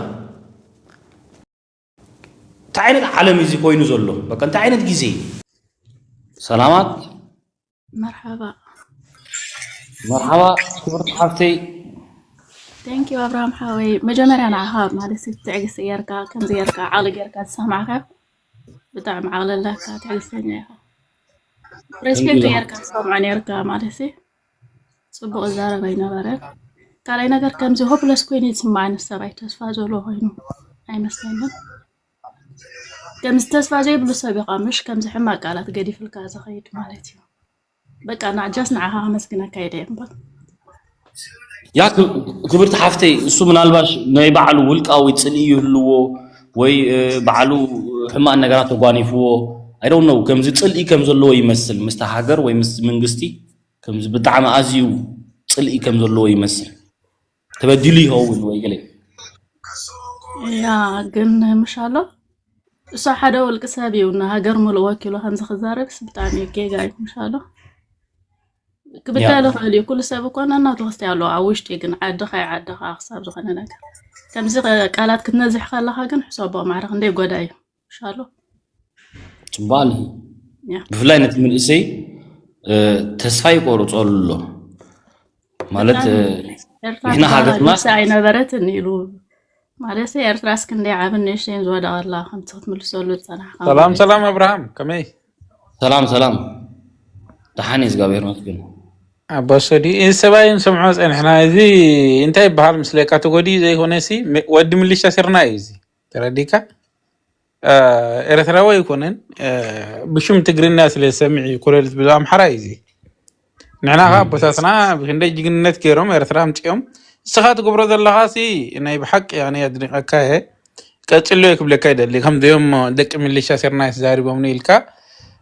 እንታይ ዓይነት ዓለም እዩ እዚ ኮይኑ ዘሎ? በቃ እንታይ ዓይነት ግዜ? ሰላማት። መርሓባ። መርሓባ ክብርቲ ሓፍተይ። Thank you ኣብርሃም ሓወይ። መጀመርያ ንዓኻ ማለት ትዕግስቲ ጌርካ፣ ከምዚ ጌርካ፣ ዓቕሊ ጌርካ ዝሰማዕካ ብጣዕሚ ዓቕሊ ኣለካ፣ ትዕግስተኛ ኢኻ። ሬስፔክት ጌርካ ትሰምዖ ኔርካ ማለት ሲ ጽቡቕ ዝዛረብ ኣይነበረ። ካልኣይ ነገር ከምዚ ሆፕለስ ኮይኑ ዝስምዓኒ ሰብኣይ ተስፋ ዘለዎ ኮይኑ ኣይመስለንን። ከምዚ ተስፋ ዘይብሉ ሰብ ኢኻ ምሽ ከምዚ ሕማቕ ቃላት ገዲፍልካ ዝኸይድ ማለት እዩ። በቃ ና ጃስ ንዓኻ ከመስግነካ ኢለ እየ እምበር። ያ ክብርቲ ሓፍተይ፣ እሱ ምናልባሽ ናይ ባዕሉ ውልቃዊ ፅልኢ ይህልዎ ወይ ባዕሉ ሕማቅ ነገራት ተጓኒፍዎ፣ I don't know፣ ከምዚ ፅልኢ ከም ዘለዎ ይመስል ምስቲ ሃገር ወይ ምስ መንግስቲ፣ ከምዚ ብጣዕሚ ኣዝዩ ፅልኢ ከም ዘለዎ ይመስል። ተበዲሉ ይኸውን ወይ ገለ። ያ ግን ምሻሎ እሱ ሓደ ውልቂ ሰብ እዩ፣ ንሃገር ሙሉእ ወኪሉ ከምዚ ክዛረብስ ብጣዕሚ ጌጋ እዩ። ምሻሎ ክብዳ ያ። ይኽእል እዩ፣ ኩሉ ሰብ እኮ ነናቱ ክስታይ ኣለዎ ኣብ ውሽጢ። ግን ዓድኻ እዩ ዓድኻ ክሳብ ዝኾነ ነገር ከምዚ ቃላት ክትነዝሕ ከለኻ ግን ሕሰቦ ማዕረ ክንደይ ጎዳ እዩ። ምሻሎ ፅቡቅ ኣለኺ። ያ። ብፍላይ ነቲ መንእሰይ እ፣ ተስፋ ይቆርፀሉ ኣሎ ማለት እ፣ ኤርትራ ንሕና ትበሃል ሃገርና ንሳ ኣይነበረትን ኢሉ ማለት ኤርትራ እስክንደይ ዓብን ንእሽተይን ዝወደቐላ ከምቲ ክትምልሰሉ ዝፀናሕካ ሰላም ሰላም ኣብርሃም ከመይ? ሰላም ሰላም፣ ደሓን እየ እግዚኣብሔር ይመስገን። ኣቦ ሰዲ እዚ ሰብኣይ ንሰምዖ ፀኒሕና። እዚ እንታይ ይበሃል ምስለካ? ተጎዲ ዘይኮነ ሲ ም- ወዲ ምልሻ ስርና እዩ እዚ። ተረዲካ? እ፣ ኤርትራዊ ኣይኮነን። እ፣ ብሽም ትግርኛ ስለ ዝሰምዕ እዩ። ኮለልት ብዛ ኣምሓራ እዩ እዚ። ንሕና ኸ ኣቦታትና ብክንደይ ጅግንነት ገይሮም ኤርትራ ኣምፅኦም። ንስኻ ትገብሮ ዘለኻ ሲ ናይ ብሓቂ ኣነ ኣድኒቐካ እየ። ቀፅሎ እየ ክብለካ ይደሊ። ከምዚኦም ደቂ ምልሻ ስርና ተዛሪቦምኒ ኢልካ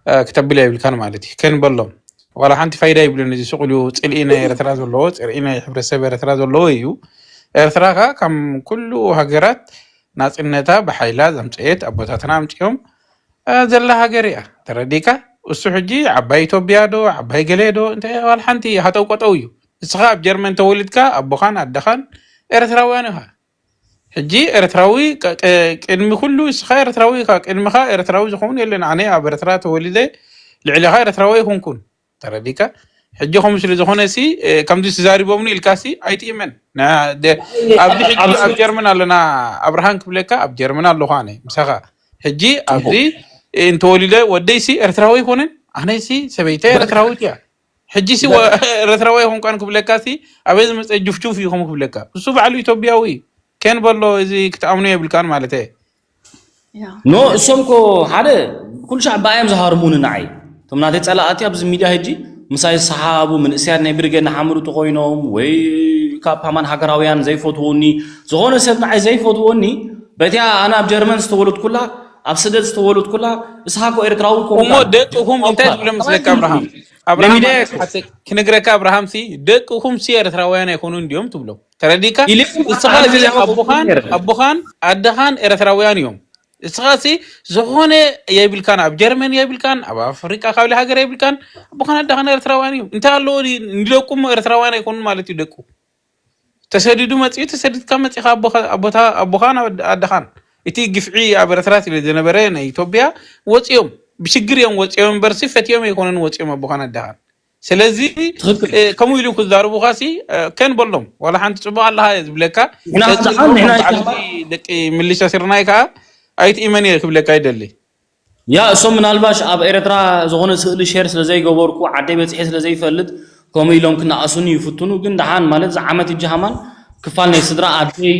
እ፣ ክተብል የብልካን ማለት እዩ። ከንበሎም ዋላ ሓንቲ ፋይዳ ይብሉን። እዚ ስቕ ኢሉ ፅልኢ ናይ ኤርትራ ዘለዎ፣ ፅልኢ ናይ ሕብረተሰብ ኤርትራ ዘለዎ እዩ። ኤርትራ ከ ከም ኩሉ ሃገራት ናፅነታ ብሓይላ ዘምፀየት ኣቦታትና ኣምፅኦም እ፣ ዘላ ሃገር እያ። ተረዲካ? እሱ ሕጂ ዓባይ ኢትዮጵያ ዶ ዓባይ ገሌ ዶ እንታይ ዋላ ሓንቲ ሃጠው ቀጠው እዩ። ንስኻ ኣብ ጀርመን ተወሊድካ ኣቦኻን ኣደኻን ኤርትራውያን ኢኻ። ሕጂ ኤርትራዊ ቀ- ቀ- ቅድሚ ኩሉ ንስኻ ኤርትራዊ ኢኻ። ቅድሚኻ ኤርትራዊ ዝኸውን የለን። ኣነ ኣብ ኤርትራ ተወሊደ ልዕሊኻ ኤርትራዊ ኣይኮንኩን። ተረዲካ? ሕጂ ከምኡ ስለ ዝኾነ ሲ እ፣ ከምዚ ተዛሪቦምኒ ኢልካ ሲ ኣይትእመን። ና- ደ- ኣብዚ ሕጂ ኣብ ጀርመን ኣለና ኣብርሃን ክብለካ ኣብ ጀርመን ኣለኹ ኣነ ምሳኻ። ሕጂ ኣብዚ እ፣ እንተወሊደ ወደይ ሲ ኤርትራዊ ኣይኮነን። ኣነ ሲ ሰበይተይ ኤርትራዊት እያ። ሕጂ ሲ ወ- ኤርትራዊ ኣይኮንካን ክብለካ ሲ ኣበይ ዝመፀ ጁፍጁፍ እዩ ከምኡ ክብለካ። እሱ ባዕሉ ኢትዮጵያዊ እዩ። ከንበሎ እዚ ክትኣምኖ የብልካን ማለት እየ። ያ ኖ እሶም ኮ ሓደ ኩሉ ሻዕ ብኣዮም ዝሃርሙኒ ንዓይ። እቶም ናተይ ፀላእቲ ኣብዚ ሚድያ ሕጂ ምሳይ ዝሰሓቡ ምንእሰያት ናይ ብርጌድ ንሓመዱ ተኮይኖም ወይ ካብ ሃማን ሃገራውያን ዘይፈትውኒ፣ ዝኾነ ሰብ ንዓይ ዘይፈትወኒ በቲያ ኣነ ኣብ ጀርመን ዝተወለድኩላ ኣብ ስደት ዝተወለድኩላ እስኻ ኮ ኤርትራዊ ኮንካ እሞ ደቅኹም እንታይ ትብሎም ምስለካ ኣብርሃም? ኣብርሃም ለሚዳ ማለት ሓሰ- ክነግረካ ኣብርሃም ሲ ደቅኹም ሲ ኤርትራውያን ኣይኮኑን ድዮም ትብሎም? ተረዲካ? ኢለ እስኻ ኣብዚ ኣቦኻን ነይረ። ኣቦኻን ኣደኻን ኤርትራውያን እዮም። እስኻ ሲ ዝኾነ የብልካን፣ ኣብ ጀርመን የብልካን፣ ኣብ ኣፍሪቃ ካብ ሃገር የብልካን። ኣቦኻን ኣደኻን ኤርትራውያን እዮም። እንታይ ኣለዎ ድዩ? ንደቁ እሞ ኤርትራውያን ኣይኮኑን ማለት እዩ። ደቁ ተሰዲዱ መጽኡ፣ ተሰዲድካ መጺኻ ኣቦኻ ኣቦታ ኣቦኻን ኣደ- ኣደኻን እቲ ግፍዒ ኣብ ኤርትራ ስለ ዝነበረ ናይ ኢትዮጵያ ወጽዮም ብሽግር እዮም ወጽዮም እምበርሲ ፈትዮም ኣይኮነን ወጽዮም ኣቦኻን ኣደኻን። ስለዚ ትኽክል። እ፣ ከምኡ ኢሉ ክዛረቡኻ ሲ እ፣ ከንበሎም ዋላ ሓንቲ ጽቡቕ ኣለኻ እየ ዝብለካ። ንሕና ቀጽል ንሕና በሎም። በዓል እዚ ደቂ ምልሻ ስርናይ ከዓ ኣይትእመን እየ ክብለካ ይደሊ። ያ እሶም ምናልባሽ ኣብ ኤርትራ ዝኾነ ስእሊ ሼር ስለ ዘይገበርኩ ዓደይ በፂሐ ስለ ዘይፈልጥ ከምኡ ኢሎም ክነኣሱኒ ይፍትኑ። ግን ደሓን ማለት ዝዓመት እጂ ሃማን ክፋል ናይ ስድራ ኣደይ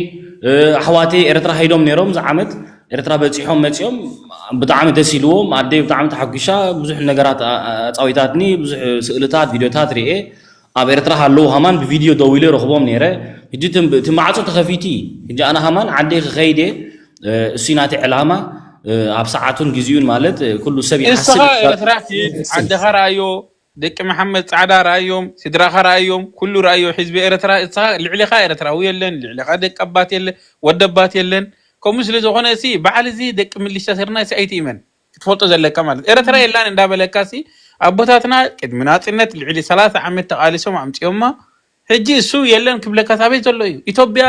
እ፣ ኣሕዋተይ ኤርትራ ሄዶም ነይሮም ዝዓመት ኤርትራ በፂሖም መፂኦም ብጣዕሚ ደስ ኢልዎም። ኣደይ ብጣዕሚ ተሓጒሻ ብዙሕ ነገራት ኣ- ኣ- ኣፃዊታትኒ ብዙሕ ስእልታት ቪድዮታት ርኤ ኣብ ኤርትራ ሃለዉ ሃማን ብቪድዮ ደዊለ ረኽቦም ነይረ። ሕጂ እቲ እቲ ማዕፆ ተኸፊቱ እዩ። ሕጂ ኣነ ሃማን ዓደይ ክኸይድ እየ። እ፣ እሱ ናተይ ዕላማ እ፣ ኣብ ሰዓቱን ግዜኡን ማለት እ፣ ኩሉ ሰብ ይሓስብ ንስኻ እዩ። ኤርትራ ኪድ ዓድኻ ረኣዮ፣ ደቂ መሓመድ ጻዕዳ ረኣዮም፣ ስድራኻ ረኣዮም፣ ኩሉ ረኣዮ ህዝቢ ኤርትራ። ንስኻ ልዕሊኻ ኤርትራዊ የለን፣ ልዕሊኻ ደቂ ኣባት የለን፣ ወዲ ኣባት የለን። ከምኡ ስለ ዝኾነ እሲ በዓል እዚ ደቂ ምልሻ ስርና እሲ ኣይትእመን ክትፈልጦ ዘለካ ማለት ኤርትራ የላን እንዳበለካ ሲ ኣቦታትና ቅድሚ ናጽነት ልዕሊ ሰላሳ ዓመት ተቓሊሶም ኣምጺኦማ። ሕጂ እሱ የለን ክብለካ ኣበይ ዘሎ እዩ? ኢትዮጵያ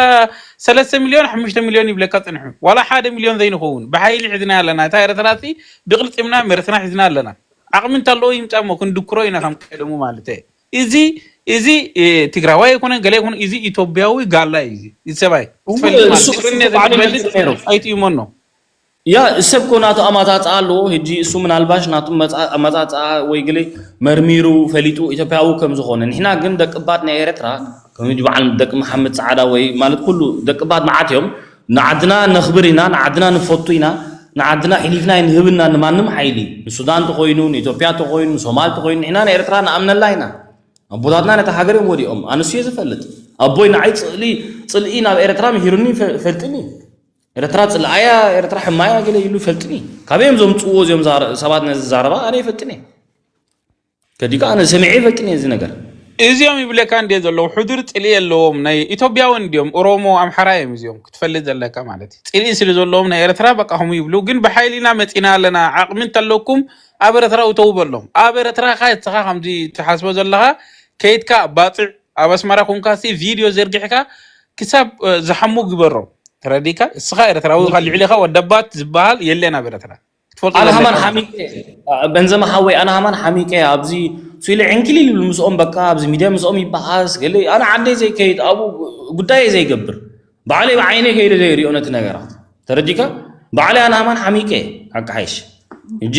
ሰለስተ ሚልዮን ሓሙሽተ ሚልዮን ይብለካ ጽንሑ ዋላ ሓደ ሚልዮን ዘይንኸውን ብሓይሊ ሒዝና ኣለና። እታ ኤርትራ ሲ ብቅልጽምና መሬትና ሒዝና ኣለና። ዓቕሚ እንተለዎ ይምጻ እሞ ክንድክሮ ኢና ከም ቀደሙ ማለት እየ። እዚ እዚ እ፣ ትግራዋይ ኣይኮነን ገለ ኣይኮነ እዚ ኢትዮጵያዊ ጋላ እዩ። እዚ እዚ ሰብኣይ እሞ ትፈልጥ ማለት እሱ ትግርኛ እሱ ባዕሉ ዘይትፈልጥ ይፈልጥ ነይሩ። ኣይትእመኖ። ያ፣ ሰብ እኮ ናቱ ኣማጻጽኣ ኣለዎ። ሕጂ እሱ ምናልባሽ ናቱ መጻ-፣ ኣማጻጽኣ ወይ ግለ መርሚሩ ፈሊጡ ኢትዮጵያዊ ከም ዝኾነ። ንሕና ግን ደቂ ባት ናይ ኤርትራ፣ ከም ሕጂ በዓል ደቂ መሓመድ ጻዕዳ ወይ ማለት ኩሉ ደቂ ባት መዓት እዮም። ንዓድና ነኽብር ኢና፣ ንዓድና ንፈቱ ኢና፣ ንዓድና ሒሊፍና ኣይንህብና ንማንም ሓይሊ። ንሱዳን ተኾይኑ፣ ንኢትዮጵያ ተኾይኑ፣ ንሶማል ተኾይኑ፣ ንሕና ንኤርትራ ንኣምነላ ኢና። ኣቦታትና ነታ ሃገር እዮም ወዲኦም። ኣነሱ እየ ዝፈልጥ። ኣቦይ ንዓይ ጽልኢ፣ ጽልኢ ናብ ኤርትራ ምሂሩኒ ፈ-፣ ፈልጥኒ። ኤርትራ ጽልኣያ፣ ኤርትራ ሕማያ ገለ ኢሉ ፈልጥኒ። ካበይ እዮም ዘምጽእዎ እዚኦም ዛረ-፣ ሰባት ነዚ ዛረባ? ኣነ ይፈልጥኒ። ከዲካ ኣነ ሰሚዐ ይፈልጥኒ እዚ ነገር። እዚኦም ይብለካ እንዴ ዘለዉ ሕዱር ጽልኢ የለዎም። ናይ ኢትዮጵያውን እንዲዮም፣ ኦሮሞ፣ ኣምሓራ እዮም እዚኦም ክትፈልጥ ዘለካ ማለት እዩ። ጽልኢ ስለ ዘለዎም ናይ ኤርትራ በቃ ከምኡ ይብሉ። ግን ብሓይሊና መጺና ኣለና፣ ዓቕሚ እንተለኩም ኣብ ኤርትራ እተው በሎም። ኣብ ኤርትራ ካ እስኻ ከምዚ ትሓስቦ ዘለኻ ከይድካ ባጽዕ ኣብ ኣስመራ ኮንካሲ ቪድዮ ዘርጊሕካ ክሳብ፣ እ፣ ዝሓሙ ግበሮም። ተረዲካ? እስኻ ኤርትራዊ ኢኻ፣ ልዕሊኻ ወደባት ዝበሃል የለን ኣብ ኤርትራ። ክትፈልጦ ኣነ ሃማን ዘለካ። ሓሚቀ፣ በንዘማ ሓወይ፣ ኣነ ሃማን ሓሚቀ ኣብዚ ስኢለ ዕንክሊል ይብል ምስኦም፣ በቃ ኣብዚ ሚድያ ምስኦም ይበኣስ ገለ። ኣነ ዓደይ ዘይከይድ፣ ኣብኡ ጉዳየ ዘይገብር፣ ባዕለይ ብዓይነይ ከይደ ዘይሪኦ ነቲ ነገራት። ተረዲካ? ባዕለይ ኣነ ሃማን ሓሚቀ፣ ሓቂ ሓይሽ። ሕጂ፣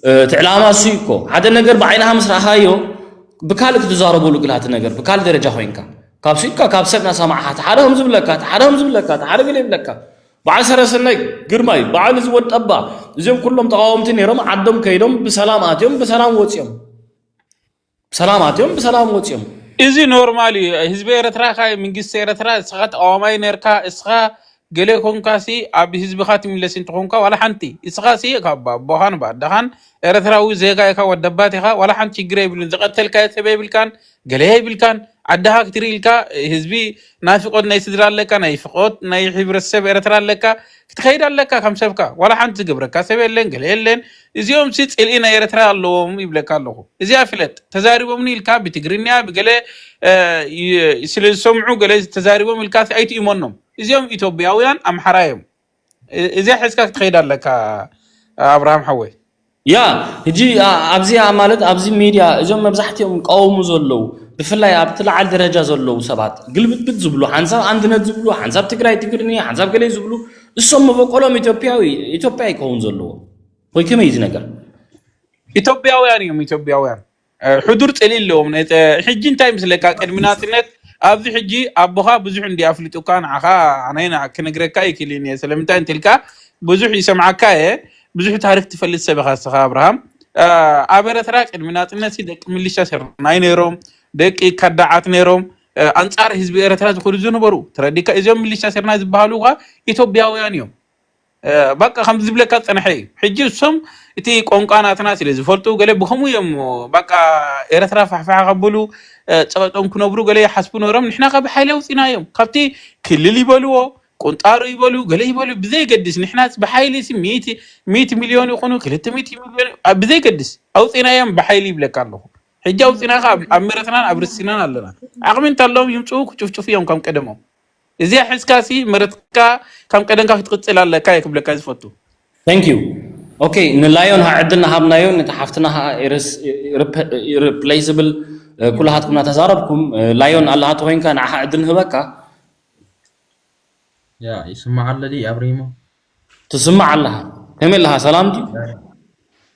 እ፣ እቲ ዕላማ እሱ እዩ እኮ። ሓደ ነገር ብዓይንኻ ምስ ረኣኻዮ፣ ብካልእ ክትዛረበሉ ግላ እቲ ነገር፣ ብካልእ ደረጃ ኮይንካ። ካብ ስኢልካ፣ ካብ ሰብ ናሰማዕኻ፣ እቲ ሓደ ከም ዝብለካ፣ እቲ ሓደ ከም ዝብለካ፣ እቲ ሓደ ገለ ይብለካ። በዓል ሰረሰናይ ግርማይ፣ በዓል እዚ ወድ ጠባ፣ እዚኦም ኩሎም ተቃወምቲ ነይሮም፣ ዓዶም ከይዶም፣ ብሰላም ኣትዮም፣ ብሰላም ወፅዮም። ብሰላም ኣትዮም፣ ብሰላም ወፅዮም። እዚ ኖርማል እዩ። ህዝቢ ኤርትራ ካ፣ መንግስቲ ኤርትራ፣ እስኻ ተቃዋማይ ነርካ፣ እስኻ ገለ ኮንካሲ፣ ኣብ ህዝብኻ ትምለስ እንተኾንካ፣ ዋላ ሓንቲ፣ እስኻሲ ካብ ኣቦኻን ብኣደኻን ኤርትራዊ ዜጋ ኢኻ፣ ወደባት ኢኻ፣ ዋላ ሓንቲ ችግር የብሉን። ዝቐተልካዮ ሰብ የብልካን፣ ገለ የብልካን። ዓድኻ ክትርኢ ኢልካ፣ ህዝቢ ናፊቆት ናይ ስድራ ኣለካ፣ ናይ ፍቆት ናይ ሕብረተሰብ ኤርትራ ኣለካ፣ ክትኸይድ ኣለካ ከም ሰብካ። ዋላ ሓንቲ ዝገብረካ ሰብ የለን፣ ገለ የለን። እዚኦም ሲ ጽልኢ ናይ ኤርትራ ኣለዎም ይብለካ ኣለኹ። እዚኣ ፍለጥ። ተዛሪቦምኒ ኢልካ ብትግርኛ ብገለ፣ እ፣ ይ-፣ ስለ ዝሰምዑ ገለ ተዛሪቦም ኢልካ ሲ ኣይትእመኖም። እዚኦም ኢትዮጵያውያን ኣምሓራ እዮም። እ-፣ እዚኣ ሒዝካ ክትኸይድ ኣለካ ኣብርሃም ሓወይ። ያ፣ ሕጂ ኣ-፣ ኣብዚኣ ማለት ኣብዚ ሚድያ እዞም መብዛሕትኦም ቀወሙ ዘለዉ፣ ብፍላይ ኣብቲ ላዕሊ ደረጃ ዘለዉ ሰባት ግልብጥብጥ ዝብሉ፣ ሓንሳብ ኣንድነት ዝብሉ፣ ሓንሳብ ትግራይ ትግርኛ፣ ሓንሳብ ገለ ዝብሉ፣ እሶም መበቆሎም ኢትዮጵያዊ፣ ኢትዮጵያ ይከውን ዘለዎ። ወይ ከመይ እዚ ነገር? ኢትዮጵያውያን እዮም፣ ኢትዮጵያውያን። እ፣ ሕዱር ጽልኢ ኣለዎም። ነተ-፣ ሕጂ እንታይ ምስለካ? ቅድሚ ናጽነት ኣብዚ ሕጂ ኣቦኻ ብዙሕ እንዲ ኣፍልጡካ፣ ንዓኻ ኣነ ና-፣ ክነግረካ ይክእልን እየ። ስለምንታይ እንትልካ ብዙሕ ይሰምዓካ እየ። ብዙሕ ታሪክ ትፈልጥ ሰብ ኢኻ እስኻ ኣብርሃም። እ፣ ኣብ ኤርትራ ቅድሚ ናጽነት ሲ ደቂ ሚሊሻ ስርናይ ነይሮም፣ ደቂ ከዳዓት ነይሮም፣ እ፣ ኣንጻር ህዝቢ ኤርትራ ዝኸዱ ዝነበሩ። ተረዲካ? እዚኦም ሚሊሻ ስርናይ ዝበሃሉ ኸ ኢትዮጵያውያን እዮም። እ፣ በቃ ከምዚ ዝብለካ ዝጸንሐ እዩ። ሕጂ እሶም እቲ ቋንቋ ናትና ስለ ዝፈልጡ ገለ ብኸምኡ እዮም በቃ ኤርትራ ፋሕፋሕ ከብሉ፣ እ፣ ጸቐጦም ክነብሩ ገለ ይሓስቡ ነይሮም። ንሕና ከ ብሓይሊ ኣውጺናዮም። ካብቲ ክልል ይበልዎ፣ ቁንጣሮ ይበሉ፣ ገለ ይበሉ፣ ብዘይገድስ ንሕና ብሓይሊ ሲ ሚእቲ፣ ሚእቲ ሚልዮን ይኹኑ፣ ክልተ ሚእቲ ሚልዮን፣ ኣ፣ ብዘይገድስ ኣውጺናዮም ብሓይሊ ይብለካ ኣለኹ። ሕጂ ኣውጺና ከ ኣብ፣ ኣብ መሬትናን ኣብ ርስናን ኣለና። ዓቕሚ እንተለዎም ይምጽኡ፣ ክጭፍጭፉ እዮም ከም ቀደሞም። እዚኣ ሒዝካ ሲ መረትካ ከም ቀደምካ ክትቅጽል ኣለካ እየ ክብለካ ዝፈቱ። Thank you። ኦኬ፣ ንላዮን ሃ ዕድል ንሃብናዮ፣ ነቲ ሓፍትና ሃ ኢርስ-፣ ኢርፕ-፣ ኢርፕሌስብል፣ እ፣ ኩላሃትኩም እናተዛረብኩም፣ እ፣ ላዮን ኣለሃ ተኾይንካ ንዓኻ ዕድል ንህበካ። ያ፣ ይስማዕ ኣሎ ድዩ ኣብሪሞ? ትስማዕ ኣለኻ። ከመይ ኣለኻ? ሰላም ድዩ?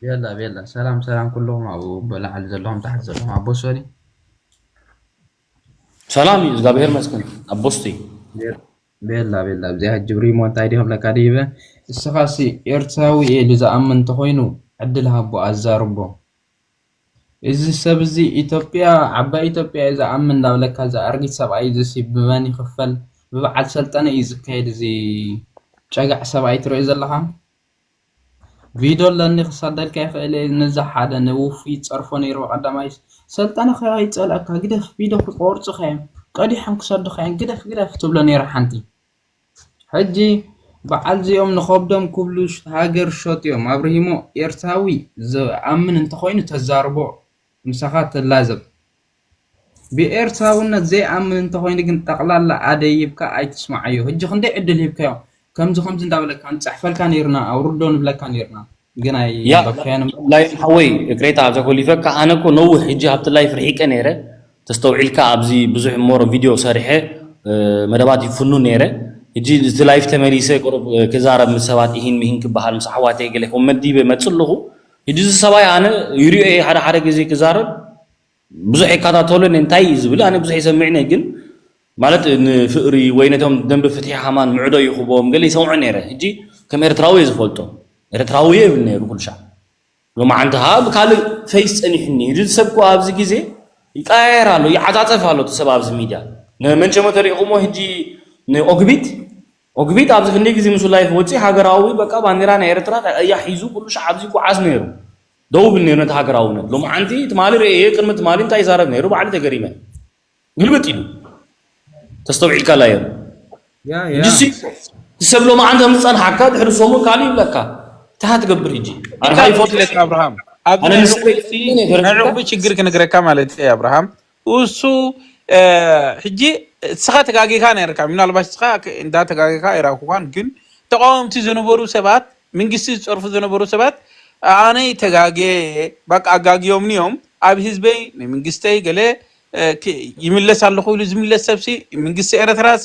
ቤላ፣ ቤላ። ሰላም፣ ሰላም ኩልኹም ኣብኡ ብላዕሊ ዘለኹም፣ ታሕቲ ዘለኹም፣ ኣቦ ሶሊ። ሰላም እዩ፣ እግዚኣብሔር ይመስገን። ኣቦ ስቲ። ቤላ፣ ቤላ። ኣብዚኣ ሕጂ ብሪሞ እንታይ ድዩ ክብለካ ድዩ ይበ? እስኻሲ ኤርትራዊ እየ ኢሉ ዝኣምን እንተኾይኑ ዕድል ሃቦ፣ ኣዛርቦ። እዚ ሰብ እዚ ኢትዮጵያ፣ ዓባይ ኢትዮጵያ እየ ዝኣምን እንዳበለካ፣ እዚ ኣርጊት ሰብኣይ እዚ ሲ ብመን ይኽፈል? ብበዓል ሰልጠነ እዩ ዝካየድ እዚ ጨጋዕ ሰብኣይ ትሪኦ ዘለኻ። ቪድዮ ኣለኒ ክሰደልካ ይኽእል እየ። ነዚ ሓደ ንውፉይ ጸርፎ ነይሩ ቀዳማይ። ሰልጠነ ከ ኣይጸልኣካ፣ ግደፍ፣ ቪድዮ ክቆርጹኻ እዮም፣ ቀዲሖም ክሰዱኻ እዮም፣ ግደፍ፣ ግደፍ ትብሎ ነይራ ሓንቲ። ሕጂ በዓል እዚኦም ንኸብዶም ክብሉ ሽ-፣ ሃገር ሸጥዮም። ኣብርሂሞ ኤርትራዊ ዝኣምን እንተኾይኑ ተዛርቦ፣ ምሳኻ ትላዘብ። ብኤርትራውነት ዘይኣምን እንተኾይኑ ግን ጠቕላላ ኣደይብካ ኣይትስምዓዮ። ሕጂ ክንደይ ዕድል ሂብካዮ? ከምዚ ከምዚ እንዳበለካ ንጽሕፈልካ ነይርና፣ ኣውርዶ ንብለካ ነይርና። ግን ያ፣ ኣይንበካያን እምበር። ላይም ሓወይ፣ ይቅሬታ ኣብ ዘኮሊፈካ፣ ኣነ እኮ ነዊሕ ሕጂ ኣብቲ ላይፍ ርሒቀ ነይረ። ተስተውዒልካ ኣብዚ ብዙሕ ሞር ቪድዮ ሰሪሐ፣ እ፣ መደባት ይፍኑ ነይረ። ሕጂ እቲ ላይፍ ተመሊሰ ቁሩብ ክዛረብ ምስ ሰባት ኢሂን ምሂን ክበሃል ምስ ኣሕዋተይ ገለ ከም መዲበ መጽእ ኣለኹ። ሕጂ እዚ ሰብኣይ ኣነ ይሪኦ እየ ሓደ ሓደ ግዜ ክዛረብ ብዙሕ ይከታተሎ እየ እንታይ እዩ ዝብል ኣነ ብዙሕ ይሰምዕን እየ ግን ማለት ንፍቕሪ ወይ ነቶም ደንበ ፍትሒ ሃማን ምዕዶ ይኽቦም ገለ ይሰምዖ ነይረ። ሕጂ ከም ኤርትራዊ እየ ዝፈልጦ። ኤርትራዊ እየ ይብል ነይሩ ኩሉ ሻዕ። ሎማዓንቲ ኸዓ ብካልእ ፈይስ ጸኒሑኒ። ሕጂ ሰብ እኮ ኣብዚ ግዜ ይቀያየር ኣሎ፣ ይዓጻጸፍ ኣሎ እቲ ሰብ ኣብዚ ሚድያ። ንመንቸሞ ተሪእኹሞ ሕጂ ንኦግቢት ኦግቢት ኣብዚ ክንደይ ግዜ ምስኡ ላይፍ ወፂ ሃገራዊ በቃ ባንዲራ ናይ ኤርትራ ቀያ ሒዙ ኩሉ ሻዕ ኣብዚ ይጓዓዝ ነይሩ። ደው ብል ነይሩ ነቲ ሃገራውነት። ሎማዓንቲ ትማሊ ርእየ ቅድሚ ትማሊ እንታይ ይዛረብ ነይሩ ባዕሉ ተገሪመ። ግልብጥ ኢሉ ተስተውዒልካላ እዮም። ያ ያ ሕጂ ሲ ሰብ ሎማዓንቲ ከም ዝፀንሓካ ድሕሪ ሰሙን ካልእ ይብለካ። እንታይ ትገብር ሕጂ? ኣነ ኢካ ይፈልጥ ትብለካ ኣብርሃም፣ ኣብዚ ኣነ ናይ ንስኻ ዕቑቢ ሲ ናይ ይፈልጥ ዕቑቢ ችግር ክንግረካ ማለት እዩ ኣብርሃም። እሱ እ፣ ሕጂ እስኻ ተጋጊኻ ነርካ፣ ምናልባት እስኻ ክ- እንዳ ተጋጊኻ ኣይራኩኻን፣ ግን ተቃወምቲ ዝነበሩ ሰባት፣ መንግስቲ ዝጸርፉ ዝነበሩ ሰባት ኣነይ ተጋጌ፣ በቃ ኣጋጊዮምኒ እዮም፣ ኣብ ህዝበይ ንመንግስተይ ገለ እ፣ ክ- ይምለስ ኣለኹ ኢሉ ዝምለስ ሰብሲ መንግስቲ ኤረትራሲ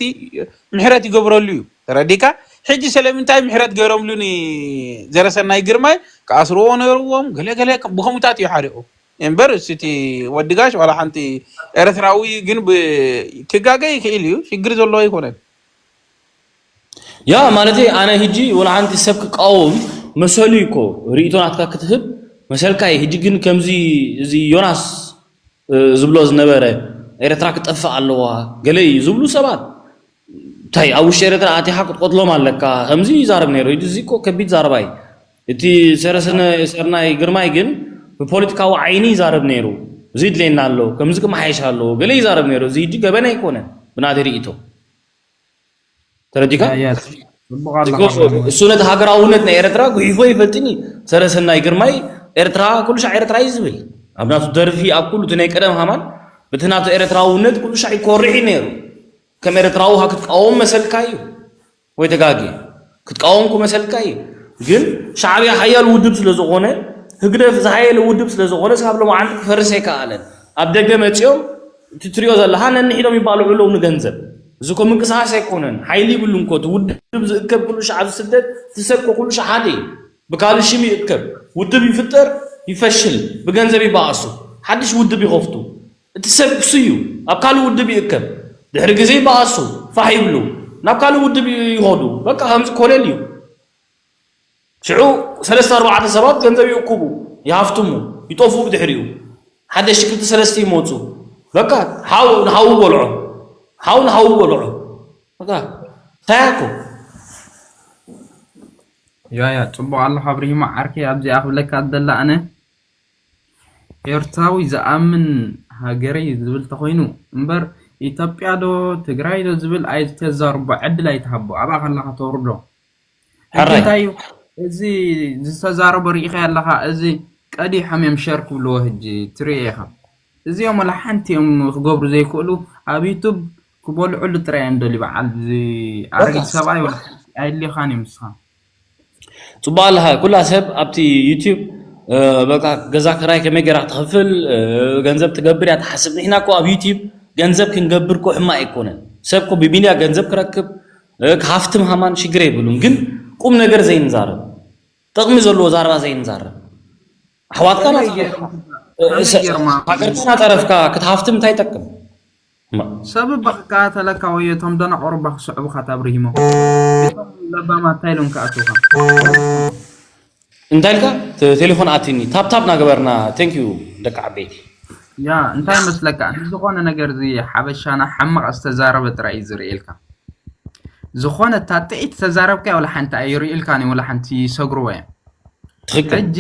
ምሕረት ይገብረሉ እዩ። ተረዲካ? ሕጂ ስለምንታይ ምሕረት ገይሮምሉ ንዘረሰናይ ግርማይ ክኣስርዎ ነይርዎም ገለ ገለ ብኸምኡታት እዩ ሓሪቑ እምበር እሱ እቲ ወዲ ጋሽ ዋላ ሓንቲ ኤረትራዊ ግን ብ- ክጋገ ይኽእል እዩ፣ ሽግር ዘለዎ ኣይኮነን። ያ ማለተይ ኣነ ሕጂ ወላ ሓንቲ ሰብ ክቃወም መሰሉ እዩ እኮ ርእይቶ ናትካ ክትህብ መሰልካ እዩ። ሕጂ ግን ከምዚ እዚ ዮናስ እ፣ ዝብሎ ዝነበረ ኤረትራ ክጠፍእ ኣለዋ ገለ እዩ ዝብሉ ሰባት እንታይ ኣብ ውሽጢ ኤረትራ ኣቲኻ ክትቆትሎም ኣለካ ከምዚ ይዛረብ ነይሩ። ሕጂ እዚ እኮ ከቢድ ዛረባ እዩ። እቲ ሰረሰነ ሰርናይ ግርማይ ግን ብፖለቲካዊ ዓይኒ ይዛረብ ነይሩ። እዚ ይድልየና ኣሎ ከምዚ ክመሓየሽ ኣለዎ ገለ ይዛረብ ነይሩ። እዚ ሕጂ ገበን ኣይኮነን ብናተይ ርእይቶ። ተረዲካ? ያ ጽቡቕ ኣለኻ እኮ እሱ ነቲ ሃገራውነት ናይ ኤርትራ ጉሒፎ ይፈልጥኒ። ሰረሰናይ ግርማይ ኤርትራ ኩሉ ሻዕ ኤርትራ እዩ ዝብል ኣብ ናቱ ደርፊ ኣብ ኩሉ እቲ ናይ ቀደም ሃማን በቲ ናቱ ኤርትራውነት ኩሉ ሻዕ ይኮርዕ እዩ ነይሩ። ከም ኤርትራዊ ሃ ክትቃወም መሰልካ እዩ ወይ ተጋጊ ክትቃወምኩ መሰልካ እዩ። ግን ሻዕብያ ሓያል ውድብ ስለ ዝኾነ ህግደፍ ዝሓየለ ውድብ ስለ ዝኾነ ስካብ ሎማዓንቲ ክፈርስ ኣይከኣለን። ኣብ ደገ መፂኦም እቲ ትሪኦ ዘለኻ ነንሒዶም ይባልዑ ኣለዉ ንገንዘብ። እዚ እኮ ምንቅስቃስ ኣይኮነን፣ ሓይሊ ይብሉን እኮ። እቲ ውድብ ዝእከብ ኩሉ ሻዕ ኣብዚ ስደት፣ እቲ ሰብ እኮ ኩሉ ሻዕ ሓደ እዩ። ብካልእ ሽም ይእከብ፣ ውድብ ይፍጠር፣ ይፈሽል፣ ብገንዘብ ይበኣሱ፣ ሓድሽ ውድብ ይኸፍቱ። እቲ ሰብ ክሱ እዩ፣ ኣብ ካልእ ውድብ ይእከብ፣ ድሕሪ ግዜ ይበኣሱ፣ ፋሕ ይብሉ፣ ናብ ካልእ ውድብ ይኸዱ። በቃ ከምዚ ኮለል እዩ። ሽዑ ሰለስተ ኣርባዕተ ሰባት ገንዘብ ይእክቡ፣ ይሃፍትሙ፣ ይጠፍኡ ብድሕሪኡ ሓደሽቲ ክልተ ሰለስተ ይመፁ። በቃ ሓው ንሓው በልዖ፣ ሓው ንሓው በልዖ። በቃ እንታይ ኣኮ ያያ ጽቡቕ ኣለኻ ኣብሪሂሞ ዓርከይ ኣብዚኣ ክብለካ ዝደላ ኣነ ኤርትራዊ ዝኣምን ሃገረይ ዝብል ተኾይኑ እምበር ኢትዮጵያ ዶ ትግራይ ዶ ዝብል ኣይተዛርቦ ዕድል ኣይትሃቦ ኣብኣ ከለኻ ተውርዶ ሕጂ ሕራይ እንታይ እዩ እዚ ዝተዛረቦ ርኢኻ ኣለኻ እዚ ቀዲሖም እዮም ሸር ክብልዎ ሕጂ ትርኢ ኢኻ እዚኦም ወላ ሓንቲ እዮም ክገብሩ ዘይክእሉ ኣብ ዩቱብ ክበልዑሉ ጥራይ እዮም ደልዩ በዓል እዚ ኣረጊት ሰብኣይ ወላ ሓንቲ ኣየድልዮኻን እዮም ንስኻ ጽቡቅ ኣለኻ ኩላ ሰብ ኣብቲ ዩቲብ በቃ ገዛ ክራይ ከመይ ገይራ ክትኸፍል ገንዘብ ትገብር እያ ትሓስብ ንሕና እኮ ኣብ ዩቲብ ገንዘብ ክንገብር እኮ ሕማቅ ኣይኮነን ሰብ እኮ ብሚልያ ገንዘብ ክረክብ ክሃፍትም ሃማን ሽግር የብሉን ግን ቁም ነገር ዘይንዛረብ ጥቅሚ ዘለዎ ዛረባ ዘይንዛረብ ኣሕዋትካ ከመይ ገይሮም ከመይ ገይሮም ሃገርካ ናጸረፍካ ክትሃፍትም እንታይ ይጠቅም ሰብ እባ ክከታተለካ ወይ እቶም ደናቆር እባ ክስዕቡካ ታብርሂሞ እቶም ለባማት እንታይ ኢሎም ክኣትውካ እንታይ ኢልካ ተ- ቴሌፎን ኣትኒ ታፕታፕ ናገበርና thank you ደቂ ዓበይቲ ያ እንታይ መስለካ ንዝኾነ ነገር እዚ ሓበሻና ሓማቕ ዝተዛረበ ጥራይ እዩ ዝርእየልካ ዝኾነ እታ ጥዒት ዝተዛረብካዮ ወላ ሓንቲ ኣይርእዩልካን እዮም ወላ ሓንቲ ይሰግርዎ እዮም ትኽክል ሕጂ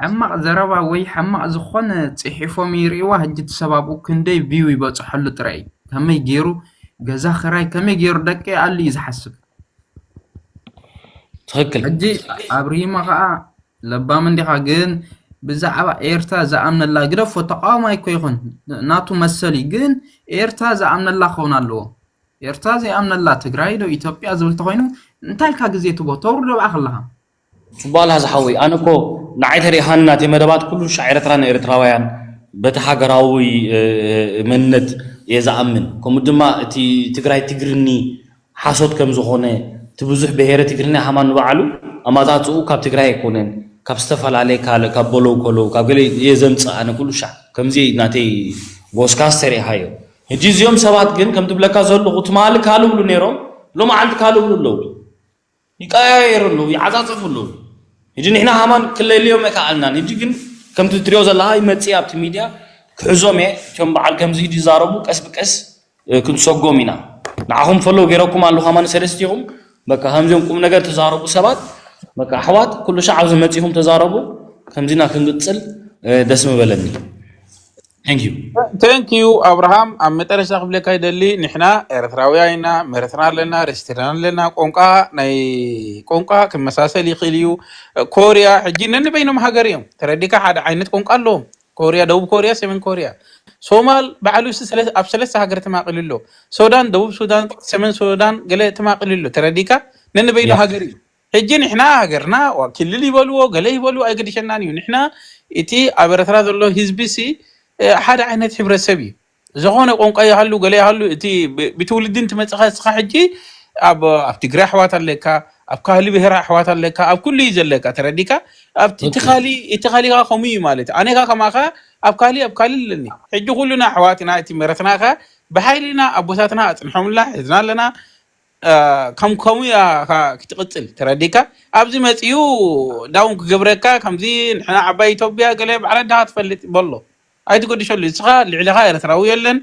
ሕማቕ ዘረባ ወይ ሕማቕ ዝኾነ ፅሒፎም ይርእይዋ ሕጂ እቲ ሰብ ኣብኡ ክንደይ ቪው ይበፅሐሉ ጥራይ እዩ ከመይ ገይሩ ገዛ ክራይ ከመይ ገይሩ ደቂ ኣሉ እዩ ዝሓስብ ትኽክል ሕጂ ኣብሪሂሞ ከዓ ለባም እንዲኻ ግን ብዛዕባ ኤርትራ ዝኣምነላ ግደፎ ተቃዋማይ እኮ ይኹን ናቱ መሰል እዩ ግን ኤርትራ ዝኣምነላ ክኸውን ኣለዎ ኤርትራ ዘይኣምነላ ትግራይ ዶ ኢትዮጵያ ዝብል ተኾይኑ እንታይ ኢልካ ግዜ ትቦ ተውርዶ ኣብኣ ከለኻ ጽቡቅ ኣለኻ ዝሓወይ ኣነ እኮ ንዓይ ተሪኢኻኒ ናተይ መደባት ኩሉ ሻዕ ኤርትራ ንኤርትራውያን በቲ ሃገራዊ መንነት እየ ዝኣምን ከምኡ ድማ እቲ ትግራይ ትግርኒ ሓሶት ከም ዝኾነ፣ እቲ ብዙሕ ብሄረ ትግርኛ ሃማን ንባዕሉ ኣመጻጽኡ ካብ ትግራይ ኣይኮነን፣ ካብ ዝተፈላለየ ካልእ፣ ካብ በለው ከለው፣ ካብ ገለ እየ ዘምጽእ ኣነ ኩሉ ሻዕ። ከምዚ ናተይ ጎስካስ ተሪኢኻዮ። ሕጂ እዚኦም ሰባት ግን ከም ትብለካ ዘለኹ ትማሊ ካልእ ብሉ ነይሮም፣ ሎማዓንቲ ካልእ ብሉ ኣለዉ። ይቀያየሩ ኣለዉ፣ ይዓጻጸፉ ኣለዉ። ሕጂ ንሕና ሃማን ክለልዮም ኣይከኣልናን። ሕጂ ግን ከምቲ ትሪኦ ዘለኻ ይመጽእ ኣብቲ ሚድያ ክሕዞም እየ። እቶም በዓል ከምዚ ሕጂ ይዛረቡ ቀስ ብቀስ እ፣ ክንሰጎም ኢና። ንዓኹም ፈለው ገይረኩም ኣለኹ ኣማን ሰለስቲኹም። በቃ ከምዚኦም ቁም ነገር ተዛረቡ ሰባት፣ በቃ ኣሕዋት ኩሉ ሻዕ ኣብዚ መጺኹም ተዛረቡ። ከምዚና ክንቅጽል እ፣ ደስ ምበለኒ። Thank you። ቴንክ ዩ ኣብርሃም። ኣብ መጠረሻ ክብለካ ይደሊ፣ ንሕና ኤርትራውያ ኢና፣ መረትና ኣለና፣ ሬስቶራንት ኣለና። ቆንቋ ናይ ቆንቋ ክመሳሰል ይኽእል እዩ። ኮርያ ሕጂ ነንበይኖም ሃገር እዮም፣ ተረዲካ፣ ሓደ ዓይነት ቆንቋ ኣለዎም። ኮርያ፣ ደቡብ ኮርያ፣ ሰሜን ኮርያ። ሶማል ባዕሉ ስ- ስለ- ኣብ ሰለስተ ሃገር ተማቒሉ ኣሎ። ሱዳን፣ ደቡብ ሱዳን፣ ሰሜን ሱዳን ገለ ተማቒሉ ኣሎ። ተረዲካ? ነንበይኑ ያ ሃገር እዩ። ሕጂ ንሕና ሃገርና ዋ- ክልል ይበልዎ ገለ ይበልዎ ኣይገድሸናን እዩ። ንሕና እቲ ኣብ ኤርትራ ዘሎ ህዝቢ ሲ እ፣ ሓደ ዓይነት ሕብረተሰብ እዩ። ዝኾነ ቋንቋ ይሃሉ ገለ ይሃሉ እቲ ብ- ብትውልዲ እንትመፅኻ እስኻ ሕጂ ኣብ ኣብ ትግራይ ኣሕዋት ኣለካ፣ ኣብ ካህሊ ብሄራ ኣሕዋት ኣለካ፣ ኣብ ኩሉ እዩ ዘለካ። ተረዲካ? ኣብ እቲ ኦኬ ካሊ እቲ ካሊካ ከምኡ እዩ ማለት እዩ። ኣነ ካ ከማኻ ኣብ ካሊ ኣብ ካሊ ኣለኒ። ሕጂ ኩሉና ኣሕዋት ኢና። እቲ መረትና ካ ብሓይሊ ኢና ኣቦታትና ኣፅንሖምላ ሒዝና ኣለና። እ፣ ከም ከምኡ እያ ካ ክትቕፅል። ተረዲካ? ኣብዚ መፅዩ ዳውን ክገብረካ ከምዚ ንሕና ዓባይ ኢትዮጵያ ገለ ባዕላ ዳኻ ትፈልጥ በሎ። ኣይትገድሸሉ። እስኻ ልዕሊኻ ኤርትራዊ የለን።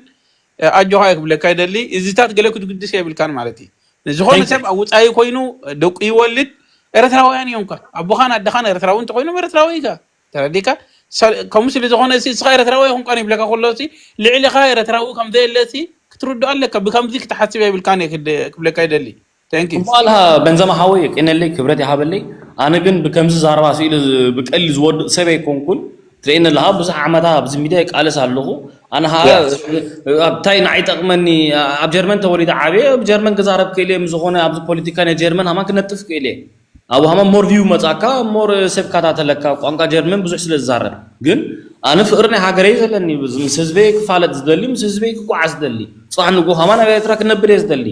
እ፣ ኣጆኻ እየ ክብለካ ይደሊ። እዚታት ገለ ክትግድስ የብልካን ማለት እዩ። ዝኾነ Thank you። ሰብ ኣብ ውፃኢ ኮይኑ ደቁ ይወልድ ኤርትራውያን እዮም። ካ ኣቦኻን ኣደኻን ኤርትራዊ እንተኮይኖም ኤርትራዊ ኢኻ። ተረዲካ? ሰ- ከምኡ ስለ ዝኾነ ሲ እስኻ ኤርትራዊ ኣይኮንካን ይብለካ ከሎ ሲ ልዕሊኻ ኤርትራዊ ከም ዘየለ ሲ ክትርድኦ ኣለካ። ብከምዚ ክትሓስብ የብልካን እየ ክድ- ክብለካ ይደሊ። Thank you። ጽቡቕ ኣለኻ በንዘማ ሓወይ፣ የቄነለይ፣ ክብረት ይሃበለይ። ኣነ ግን ብከምዚ ዛረባ ስኢሉ ዝ- ብቀሊል ዝወድቕ ሰብ ኣይኮንኩን። ትርእየኒ ኣለኻ፣ ብዙሕ ዓመታ ኣብዚ ሚድያ ይቃለስ ኣለኹ። ኣነ ኸኣ Yes። ኣብታይ ንዓይ ጠቕመኒ፣ ኣብ ጀርመን ተወሊደ ዓብየ፣ ኣብ ጀርመን ክዛረብ ክእል እየ፣ ምስ ዝኾነ ኣብዚ ፖለቲካ ናይ ጀርመን ሃማን ክነጥፍ ክእል እየ። ኣብኡ ሃማን ሞር ቪው መጻካ፣ ሞር ሰብ ካታተለካ፣ ቋንቋ ጀርመን ብዙሕ ስለ ዝዛረብ። ግን ኣነ ፍቕሪ ናይ ሃገረይ ዘለኒ፣ ምስ ህዝበይ ክፋለጥ ዝደሊ፣ ምስ ህዝበይ ክጓዓዝ ዝደሊ። ጽባሕ ንግሆ ሃማን ኣብ ኤርትራ ክነብር እየ ዝደሊ።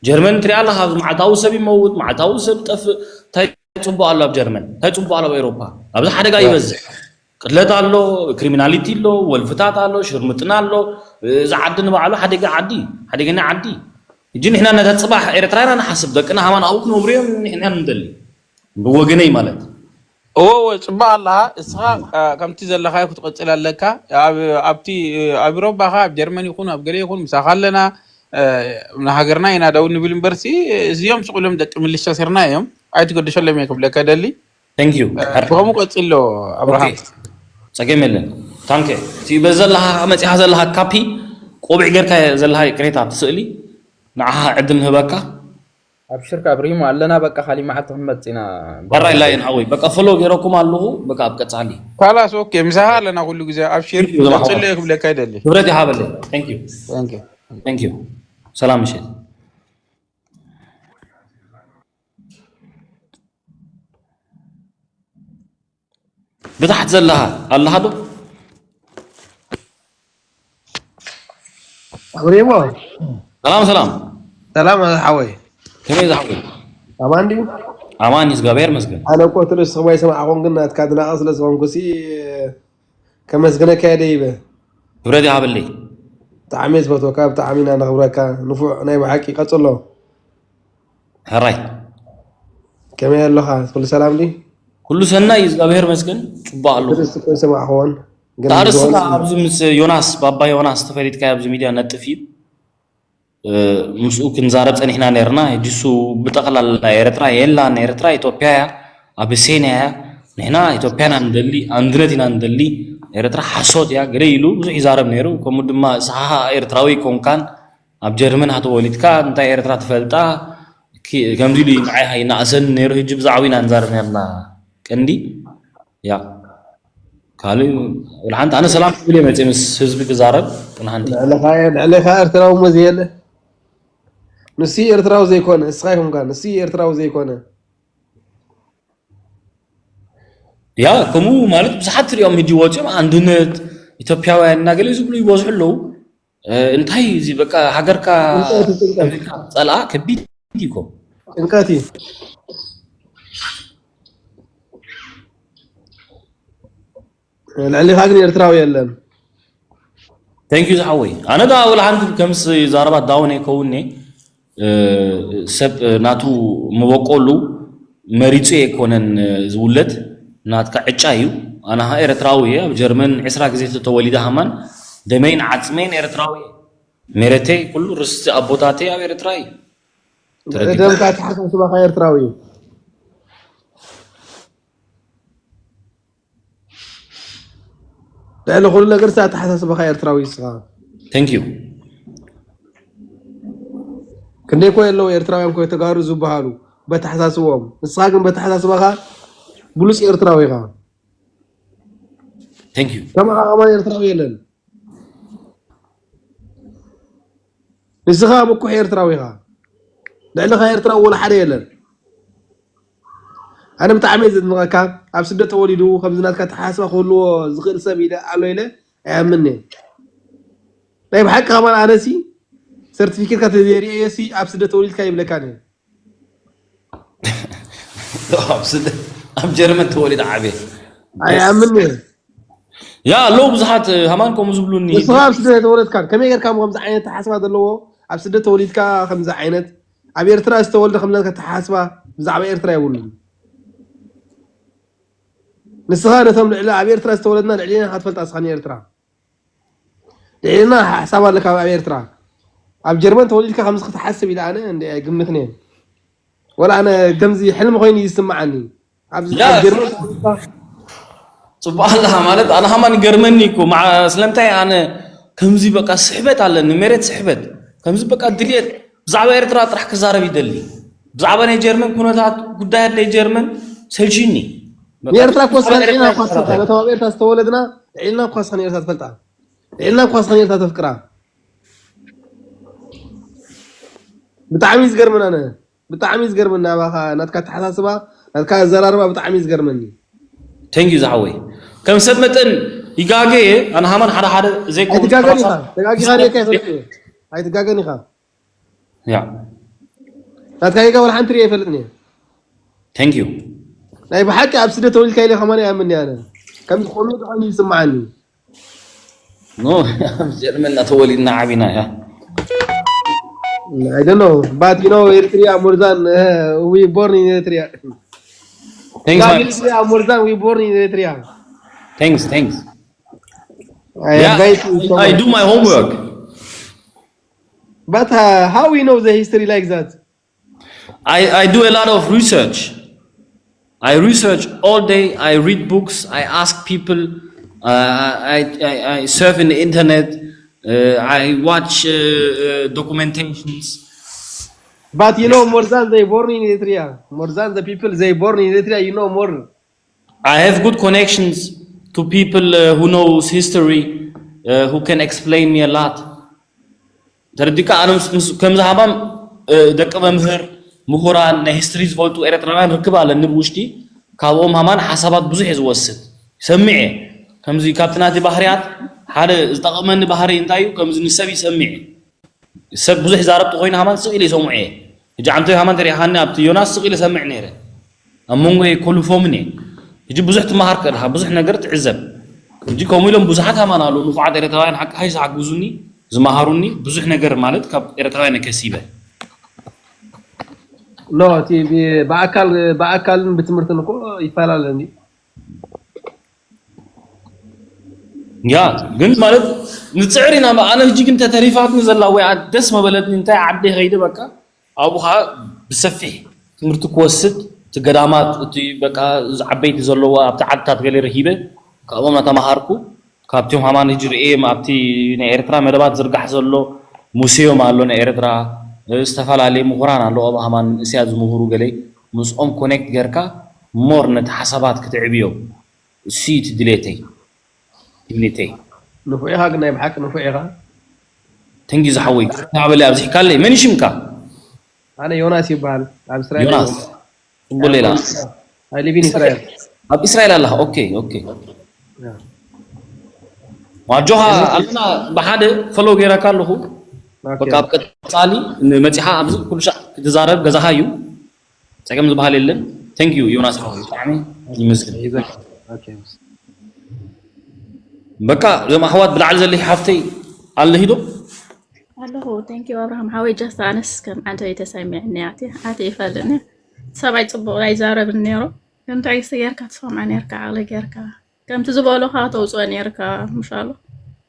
ጀርመን ትሪኣ ኣለኻ፣ ኣብዚ መዓልታዊ ሰብ ይመውት፣ መዓልታዊ ሰብ ይጠፍእ። እንታይ ጽቡቕ ኣሎ ኣብ ጀርመን? እንታይ ጽቡቕ ኣሎ ኣብ ኤውሮፓ? ኣብዚ ሓደጋ ይበዝሕ። ቅትለት ኣሎ፣ ክሪሚናሊቲ ኣሎ፣ ወልፍታት ኣሎ፣ ሽርምጥና ኣሎ። እዚ ዓዲ ንባዕሉ ሓደጋ ዓዲ፣ ሓደገኛ ዓዲ። ሕጂ ንሕና ነታ ጽባሕ ኤርትራ ኢና ንሓስብ፣ ደቅና ሃማን ኣብኡ ክነብሩ እዮም ንሕና ንደሊ። ብወገነይ ማለት። እወ እወ ጽቡቅ ኣለኻ። እስኻ እ፣ ከምቲ ዘለኻዮ ክትቐጽል ኣለካ። ኣብ ኣብቲ እ፣ ኣብ ኤውሮጳ ኻ ኣብ ጀርመን ይኹን ኣብ ገለ ይኹን ምሳኻ ኣለና። እ፣ ንሃገርና ኢና ደው ንብል እምበርሲ እዚኦም ስቕ ኢሎም ደቂ ምልሻ ሴርና እዮም። ኣይትገድሸሎም እየ ክብለካ ደሊ። Thank you። እ፣ ብኸምኡ ቀጽሎ ኦኬ ኣብርሃም። ጸገም የለን። ታንከ እቲ በዚ ዘለኻ መጺኻ ዘለኻ ካፒ ቆቢዕ ጌርካ ዘለኻ ቅሬታ ትስእሊ ንዓኻ ዕድል ንህበካ። ኣብሽርካ ኣብሪሂሞ ኣለና በቃ ካሊእ መዓልቲ ክንመጽእ ኢና። ሕራይ ላይን ሓወይ በቃ ፎሎ ገይረኩም ኣለኹ። በቃ ኣብ ቀጻሊ ካላስ ኦኬ ምሳኻ ኣለና ኩሉ ግዜ ኣብሽር። Thank you ዘማሓ ቀጽሎ እየ ክብለካ ይደሊ። ክብረት ይሃበለይ። Thank you Thank you። Thank you። ሰላም ምሸት። ብታሕት ዘለኻ ኣለኻ ዶ? ኣብሪሞ ሰላም ሰላም። ሰላም ሓወይ ከመይ ዝሓወይ? ኣማን ድዩ? ኣማን እዩ፣ እግዚኣብሔር ይመስገን። ኣነ እኮ ትርእስ ስኹም ኣይሰማዕኹን ግን ናትካ ኣድናቒ ስለ ዝኾንኩ ሲ ከመስግነካ እየ ደይበ። ክብረት ይሃበለይ። ብጣዕሚ እየ ዝፈትወካ፣ ብጣዕሚ ኢና ነኽብረካ። ንፉዕ ናይ ብሓቂ ቀጽሎ። ሕራይ ከመይ ኣለኻ? ኩሉ ሰላም ድዩ? ኩሉ ሰናይ እዩ፣ እግዚኣብሔር ይመስገን። ጽቡቕ ኣለኹ። ትርእስ እኮ ኣይሰማዕኹዎን ግን ተኣርስካ ዝኾነ ኣብዚ ምስ ዮናስ ባባ ዮናስ ተፈሊጥካ ኣብዚ ሚድያ ነጥፍ እዩ። እ፣ ምስኡ ክንዛረብ ጸኒሕና ነርና። ሕጂ እሱ ብጠቕላላ ኤርትራ የላን፣ ኤርትራ ኢትዮጵያ እያ፣ ኣበሴንያ እያ። ንሕና ኢትዮጵያ ኢና ንደሊ፣ ኣንድነት ኢና ንደሊ፣ ኤርትራ ሓሶት እያ ገለ ኢሉ ብዙሕ ይዛረብ ነይሩ። ከምኡ ድማ ንስኻ ኤርትራዊ ኮንካን ኣብ ጀርመን ሃተወሊድካ እንታይ ኤርትራ ትፈልጣ? ኪ- ከምዚ ኢሉ እዩ ንዓይ ይናእሰኒ ነይሩ። ሕጂ ብዛዕባ ኢና ንዛረብ ነርና ቀንዲ ያ ካልእ ወላ ሓንቲ ኣነ ሰላም ክብል እየ መፅእ ምስ ህዝቢ ክዛረብ ወላ ሓንቲ ልዕለኻ ልዕለኻ ኤርትራዊ መዚ የለ ንሱ ኤርትራዊ ዘይኮነ እስኻ ይኹንካ ንሱ ኤርትራዊ ዘይኮነ ያ ከምኡ ማለት ብዙሓት ትሪኦም ሕጂ ወፂኦም ኣንድነት ኢትዮጵያውያን እናገለ ዝብሉ ይበዝሑ ኣለዉ። እ፣ እንታይ እዚ በቃ ሃገርካ ጭንቀት ጭንቀት ጸልኣ ከቢድ እዩ እኮ። ጭንቀት እዩ። ልዕሊኻ ግን ኤርትራዊ የለን። Thank you ዝሓወይ። ኣነ ዳ ወላ ሓንቲ ከምስ ዛረባ ዳውን ኣይከውንኒ። እ፣ ሰብ ናቱ መበቆሉ መሪጹ ኣይኮነን ዝውለድ፣ ናትካ ዕጫ እዩ። ኣነ ኸኣ ኤርትራዊ እየ። ኣብ ጀርመን ዕስራ ግዜ ተተወሊደ ሃማን ደመይን ዓጽመይን ኤርትራዊ እየ። ሜረተይ ኩሉ ርስቲ ኣቦታተይ ኣብ ኤርትራ እዩ። ተረዲካ? ደምካ ኣተሓሳስባኻ ኤርትራዊ እዩ። ልዕሊ ኩሉ ነገር ኣተሓሳስባኻ ኤርትራዊ እዩ ንስኻ። Thank you። ክንደይ ኮ የለዉ ኤርትራውያን ኮ ተጋሩ ዝበሃሉ በተሓሳስቦም። ንስኻ ግን በተሓሳስባኻ ብሉጽ ኤርትራዊ ኢኻ። Thank you። ከማኻ ከማን ኤርትራዊ የለን። ንስኻ ምኩሕ ኤርትራዊ ኢኻ። ልዕልኻ ኤርትራዊ ወላ ሓደ የለን። ኣነ ብጣዕሚ እየ ዘድንቐካ። ኣብ ስደት ተወሊዱ ከምዚ ናትካ ኣተሓሳስባ ክህልዎ ዝኽእል ሰብ ኢለ ኣሎ ኢለ ኣይኣምንን እየ። ናይ ብሓቂ ከማን ኣነሲ ሰርቲፊኬትካ ተዘይርእየሲ ኣብ ስደት ተወሊድካ ይብለካ ነየ። ኣብ ስደት፣ ኣብ ጀርመን ተወሊደ ዓብየ። ኣይኣምንን እየ። ያ ኣለዉ ብዙሓት ሃማን ከምኡ ዝብሉኒ። ንስኻ ኣብ ስደት ተወለድካ ከመይ ጌርካ ከምዚ ዓይነት ኣተሓሳስባ ዘለዎ ኣብ ስደት ተወሊድካ ከምዚ ዓይነት ኣብ ኤርትራ ዝተወልደ ከምዚ ናትካ ኣተሓሳስባ ብዛዕባ ኤርትራ የብሉን። ንስኻ ነቶም ልዕሊ ኣብ ኤርትራ ዝተወለድና ልዕሊና ኢኻ ትፈልጣ ንስኻ ንኤርትራ። ልዕሊና ሓሳብ ኣለካ ኣብ ኤርትራ። ኣብ ጀርመን ተወሊድካ ከምዚ ክትሓስብ ኢለ ኣነ እንደ ኣይግምትን እየ። ወላ ኣነ ከምዚ ሕልሚ ኮይኑ እዩ ዝስምዓኒ። ኣብ ያ ኣብ ጀርመን ተወሊድካ ጽቡቅ ኣለኻ ማለት ኣነ ሃማን ይገርመኒ እኮ። መዓ ስለምንታይ ኣነ ከምዚ በቃ ስሕበት ኣለኒ፣ ሜረት ስሕበት። ከምዚ በቃ ድልየት ብዛዕባ ኤርትራ ጥራሕ ክዛረብ ይደሊ። ብዛዕባ ናይ ጀርመን ኩነታት ጉዳያት ናይ ጀርመን ሰልችኒ። በቃ ንኤርትራ እኮ ብዛዕባ ልዕልና ኤርትራ እኳ ስኻ ይዛረብ። ነቶም ኣብ ኤርትራ ዝተወለድና ልዕልና እኳ ስኻ ንኤርትራ ትፈልጣ። ልዕልና እኳ ስኻ ንኤርትራ ተፍቅራ። ብጣዕሚ እዩ ዝገርመና ኣነ። ብጣዕሚ እዩ ዝገርመኒ ናባኻ ናትካ ኣተሓሳስባ ናትካ ኣዘራርባ ብጣዕሚ እዩ ዝገርመኒ። Thank you ዝሓወይ። ከም ሰብ መጠን ይጋገየ ኣነ ሃማን ሓደ ሓደ ዘይኮኑ ኣይትጋገን ኢኻ ሓሳብ ተጋጊኻ ሪእካ ይፈልጥ እየ ኣይትጋገን ኢኻ ያ ናትካ ጌጋ ወላ ሓንቲ ሪአ ይፈልጥን እየ Thank you። ናይ ብሓቂ ኣብ ስደት ተወሊድካ ኢለ ከማን ይኣምን እየ ኣነ ከምዚ ኮይኑ ዝኾነ ይስምዓኒ No ኣብ ጀርመን እናተወሊድና ዓቢና እያ። I don't know, but you know, Eritrea more than uh, we born in Eritrea. Thanks Love man. Eritrea more than we born in Eritrea. Thanks, thanks. I Yeah, advise you so I much. Do my homework. But uh, how we know the history like that? I, I do a lot of research. I research all day. I read books. I ask people. Uh, I, I, I surf in the internet. Uh, I watch uh, uh, documentations. But you know, more than they born in Eritrea, more than the people they born in Eritrea, you know more. I have good connections to people uh, who knows history, uh, who can explain me a lot. ተረዲካ ኣነ ምስ- ምስ- ከምዚ ሃማን እ፣ ደቂ መምህር ምሁራን ናይ ሂስትሪ ዝፈልጡ ኤርትራውያን ርክብ ኣለኒ ብውሽጢ። ካብኦም ሃማን ሓሳባት ብዙሕ እየ ዝወስድ። ይሰምዕ እየ። ከምዚ ካብቲ ናቲ ባህርያት ሓደ ዝጠቕመኒ ባህሪ እንታይ እዩ? ከምዚ ንሰብ ይሰምዕ እየ። ሰብ ብዙሕ ይዛረብ ተኾይኑ ሃማን ስቕ ኢለ ይሰምዖ እየ። ሕጂ ዓንተይ ሃማን ተሪእኻኒ ኣብቲ ዮናስ ስቕ ኢለ ሰምዕ ነይረ። ኣብ መንጎ ኮልፎምን እየ። ሕጂ ብዙሕ ትመሃር ከለኻ ብዙሕ ነገር ትዕዘብ። ሕጂ ከምኡ ኢሎም ብዙሓት ሃማን ኣለዉ ንፉዓት ኤርትራውያን ሓቂ ሃይስ ሓግዙኒ ዝመሃሩኒ ብዙሕ ነገር ማለት ካብ ኤርትራውያን እየ ከሲበ። No, እቲ ብ- ብኣካል ብኣካልን ብትምህርትን እኮ ይፈላለ እንዲ ያ ግን ማለት ንፅዕር ኢና። ኣነ ሕጂ ግን ተተሪፋትኒ ዘላ ወይ ኣ- ደስ መበለትኒ እንታይ ዓዲ ከይደ በቃ ኣብኡ ከዓ ብሰፊሕ ትምህርቲ ክወስድ እቲ ገዳማት እቲ በቃ እዚ ዓበይቲ ዘለዎ ኣብቲ ዓድታት ገለ ረኪበ ካብኦም እናተምሃርኩ ካብቲኦም ሃማን ሕጂ ርእየ ኣብቲ ናይ ኤርትራ መደባት ዝርጋሕ ዘሎ ሙሴዮም ኣሎ ናይ ኤርትራ ዝተፈላለዩ ምሁራን ኣለዉ ኣብ ሃማን እስያ ዝምሁሩ ገለ ምስኦም ኮኔክት ገርካ ሞር ነቲ ሓሳባት ክትዕብዮ እሱ እዩ እቲ ድሌተይ ድሌተይ ንፉዕ ኢኻ ግን ናይ ብሓቂ ንፉዕ ኢኻ ተንጊ ዝሓወይ ናበለ ኣብዚሕካለይ መን ሽምካ ኣነ ዮናስ ይበሃል ኣብ እስራኤል ዮናስ ጽቡቅ ሌላ I live in Israel ኣብ እስራኤል ኣለኻ ኦኬ ኦኬ Yeah. ኣጆኻ ኣለና። ብሓደ ፈሎ ገይረካ ኣለኹ። በቃ ኣብ ቀጻሊ መጺኻ ኣብዚ ኩሉ ሻዕ ክትዛረብ ገዛኻ እዩ። ጸገም ዝበሃል የለን። Thank you ዮናስ ሓወይ፣ ብጣዕሚ ይመስገን። በቃ እዞም ኣሕዋት ብላዕሊ ዘለይ ሓፍተይ ኣለሂ ዶ? ኣለኹ። Thank you ኣብርሃም ሓወይ። Just ኣነስ ከም ዓንተ ተሰሚዕኒ ኣቲ ኣቲ ይፈልኒ ሰብኣይ ጽቡቕ ኣይዛረብን ነይሩ። ግን ትዕግስቲ ጌርካ ትሰምዖ ኔርካ፣ ዓቕሊ ጌርካ ከምቲ ዝበሉኻ ተውፅኦ ኔርካ። ምሻሎ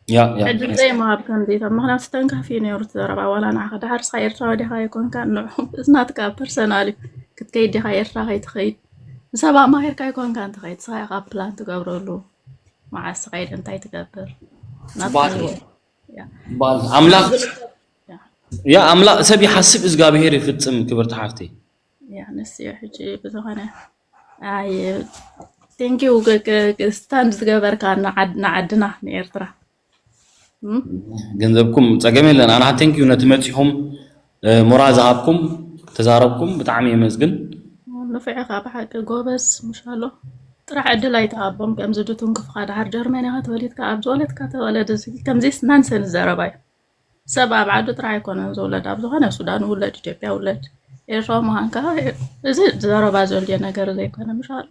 ያ ያ ዕድል ዘይምሃብ ከምዚቶም፣ ምክንያቱ ተንካፊ ነይሩ እቲ ዘረባ። ዋላ ንዓኻ ደሓር ስኻ ኤርትራዊ ዲኻ ኣይኮንካ፣ ንዑ እዚ ናትካ ፐርሰናል እዩ። ክትከይድ ዲኻ ኤርትራ ከይትኸይድ፣ ንሰብ ኣማሂርካ ኣይኮንካ እንትኸይድ፣ ስኻ ኢኻ ፕላን ትገብረሉ። መዓስ ትኸይድ፣ እንታይ ትገብር ናትካ ጽቡቅ ህይወት። ያ ጽቡቅ ኣምላኽ ያ ያ ኣምላኽ ሰብ ይሓስብ እግዚኣብሄር ይፍጽም። ክብርቲ ሓፍተይ ያ ንስ እዩ ሕጂ ብዝኾነ ኣይ ቴንኪዩ ስታንድ ዝገበርካ ንዓድ- ንዓድና ንኤርትራ እም? ገንዘብኩም ጸገም የለን። ኣና thank you ነቲ መጺኹም እ፣ ሞራል ዝሃብኩም ተዛረብኩም ብጣዕሚ የመስግን። ንፉዕ ኢኻ ብሓቂ ጎበዝ ምሻሎ ጥራሕ ዕድል ኣይትሃቦም ከምዚ ድትንክፍኻ ድሓር ጀርመን ኢኻ ተወሊድካ ኣብ ዝወለድካ ተወለድ እዚ ከምዚስ ናንሰንስ ዘረባ እዩ ሰብ ኣብ ዓዱ ጥራሕ ኣይኮነን ዝውለድ ኣብ ዝኾነ ሱዳን ውለድ ኢትዮጵያ ውለድ ኤርትራዊ ምዃንካ እዚ ዘረባ ዘልዮ ነገር ዘይኮነ ምሻሎ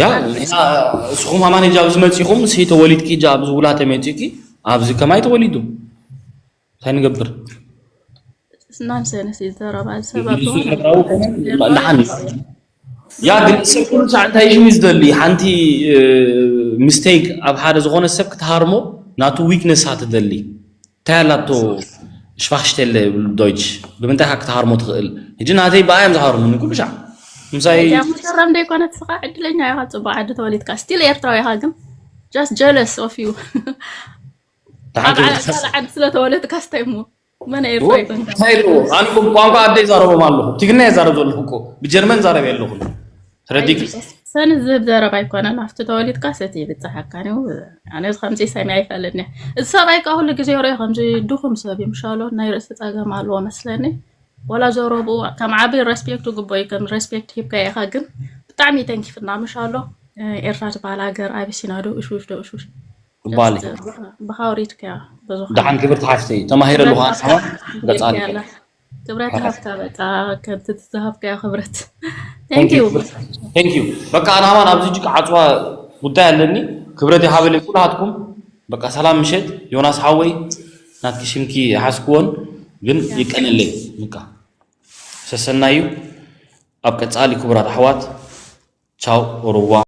ያ እና እስኹም ኣማን ሂጂ ኣብዚ መጺኹም ሲ ተወሊድኪ ሂጂ ኣብዚ ውላ ተመጺኪ ኣብዚ ከማይ ተወሊዱ እንታይ ንገብር ናንሰንስ እዩ ዘረባ እዚ ሰብ ኣብ እንግሊዙ ዝኾነ ኤርትራዊ ኮነ እንዳሓን ያ ግን ሰብ ኩሉ ሳዕ እንታይ እዩ ዝደሊ ሓንቲ ሚስቴክ ኣብ ሓደ ዝኾነ ሰብ ክትሃርሞ ናቱ ዊክነስ ትደሊ እንታይ ኣላቶ ሽፋክሽቴለ ዶይች ብምንታይ ኢኻ ክትሃርሞ ትኽእል ሕጂ ናተይ ብኣዮም ዝሃርሙኒ ኩሉ ሻዕ ምሳይ ያ ሙሸረም ደይኮነት ስኻ ዕድለኛ ኢኻ ጽቡቅ ዓዲ ተወሊድካ ስቲል ኤርትራዊ ኢኻ ግን just jealous of you ደሓን ኣብ ክብል ዓዲ ካልእ ዓዲ ስለ ተወለድካ ስታይ እሞ መን ኤርትራዊ ኮንካ እንታይ ኣለዎ ኣነ እኮ ቋንቋ ኣደይ ዛረቦም ኣለኹ ትግርኛ ይዛረብ ዘለኹ እኮ ብጀርመን ዛረብ የለኹን ረዲክ ሰኒ ዝህብ ዘረባ ኣይኮነን ኣብቲ ተወሊድካ ሰቲ ይብፅሓካ ነው ኣነ ከምዚ ሰሚ ኣይፈልኒ እዚ ሰብኣይ ካ ኩሉ ግዜ ሪኦ ከምዚ ድኹም ሰብ ይምሻሎ ናይ ርእሲ ፀገም ኣለዎ መስለኒ ወላ ዘረብኡ ከም ዓቢ ሬስፔክት ግቦ እዩ ከም ሬስፔክት ሂብካ ኢኻ ግን ብጣዕሚ ተንኪፍና ምሻሎ ኤርትራ ትበሃል ሃገር ኣቢሲና ዶ እሽውሽ ዶ እሽውሽ ቁባሊ ብኻውሪትካ ብዙ ደሓን ክብርቲ ሓፍተይ ተማሂረ ኣለኹ ኣስሓባ ገጻሊ ክብረት ሃብካ በቃ ከምቲ ዝሃብካዮ ክብረት thank you thank you በቃ ኣናማ ኣብዚ ጅቅ ዓጽዋ ጉዳይ ኣለኒ ክብረት ይሃበለይ ኩላትኩም በቃ ሰላም ምሸት ዮናስ ሓወይ ናትኪ ሽምኪ ሓስክዎን ግን ይቀነለይ በቃ ሰሰናዩ ኣብ ቀጻሊ ክቡራት ኣሕዋት ቻው ኦሮዋ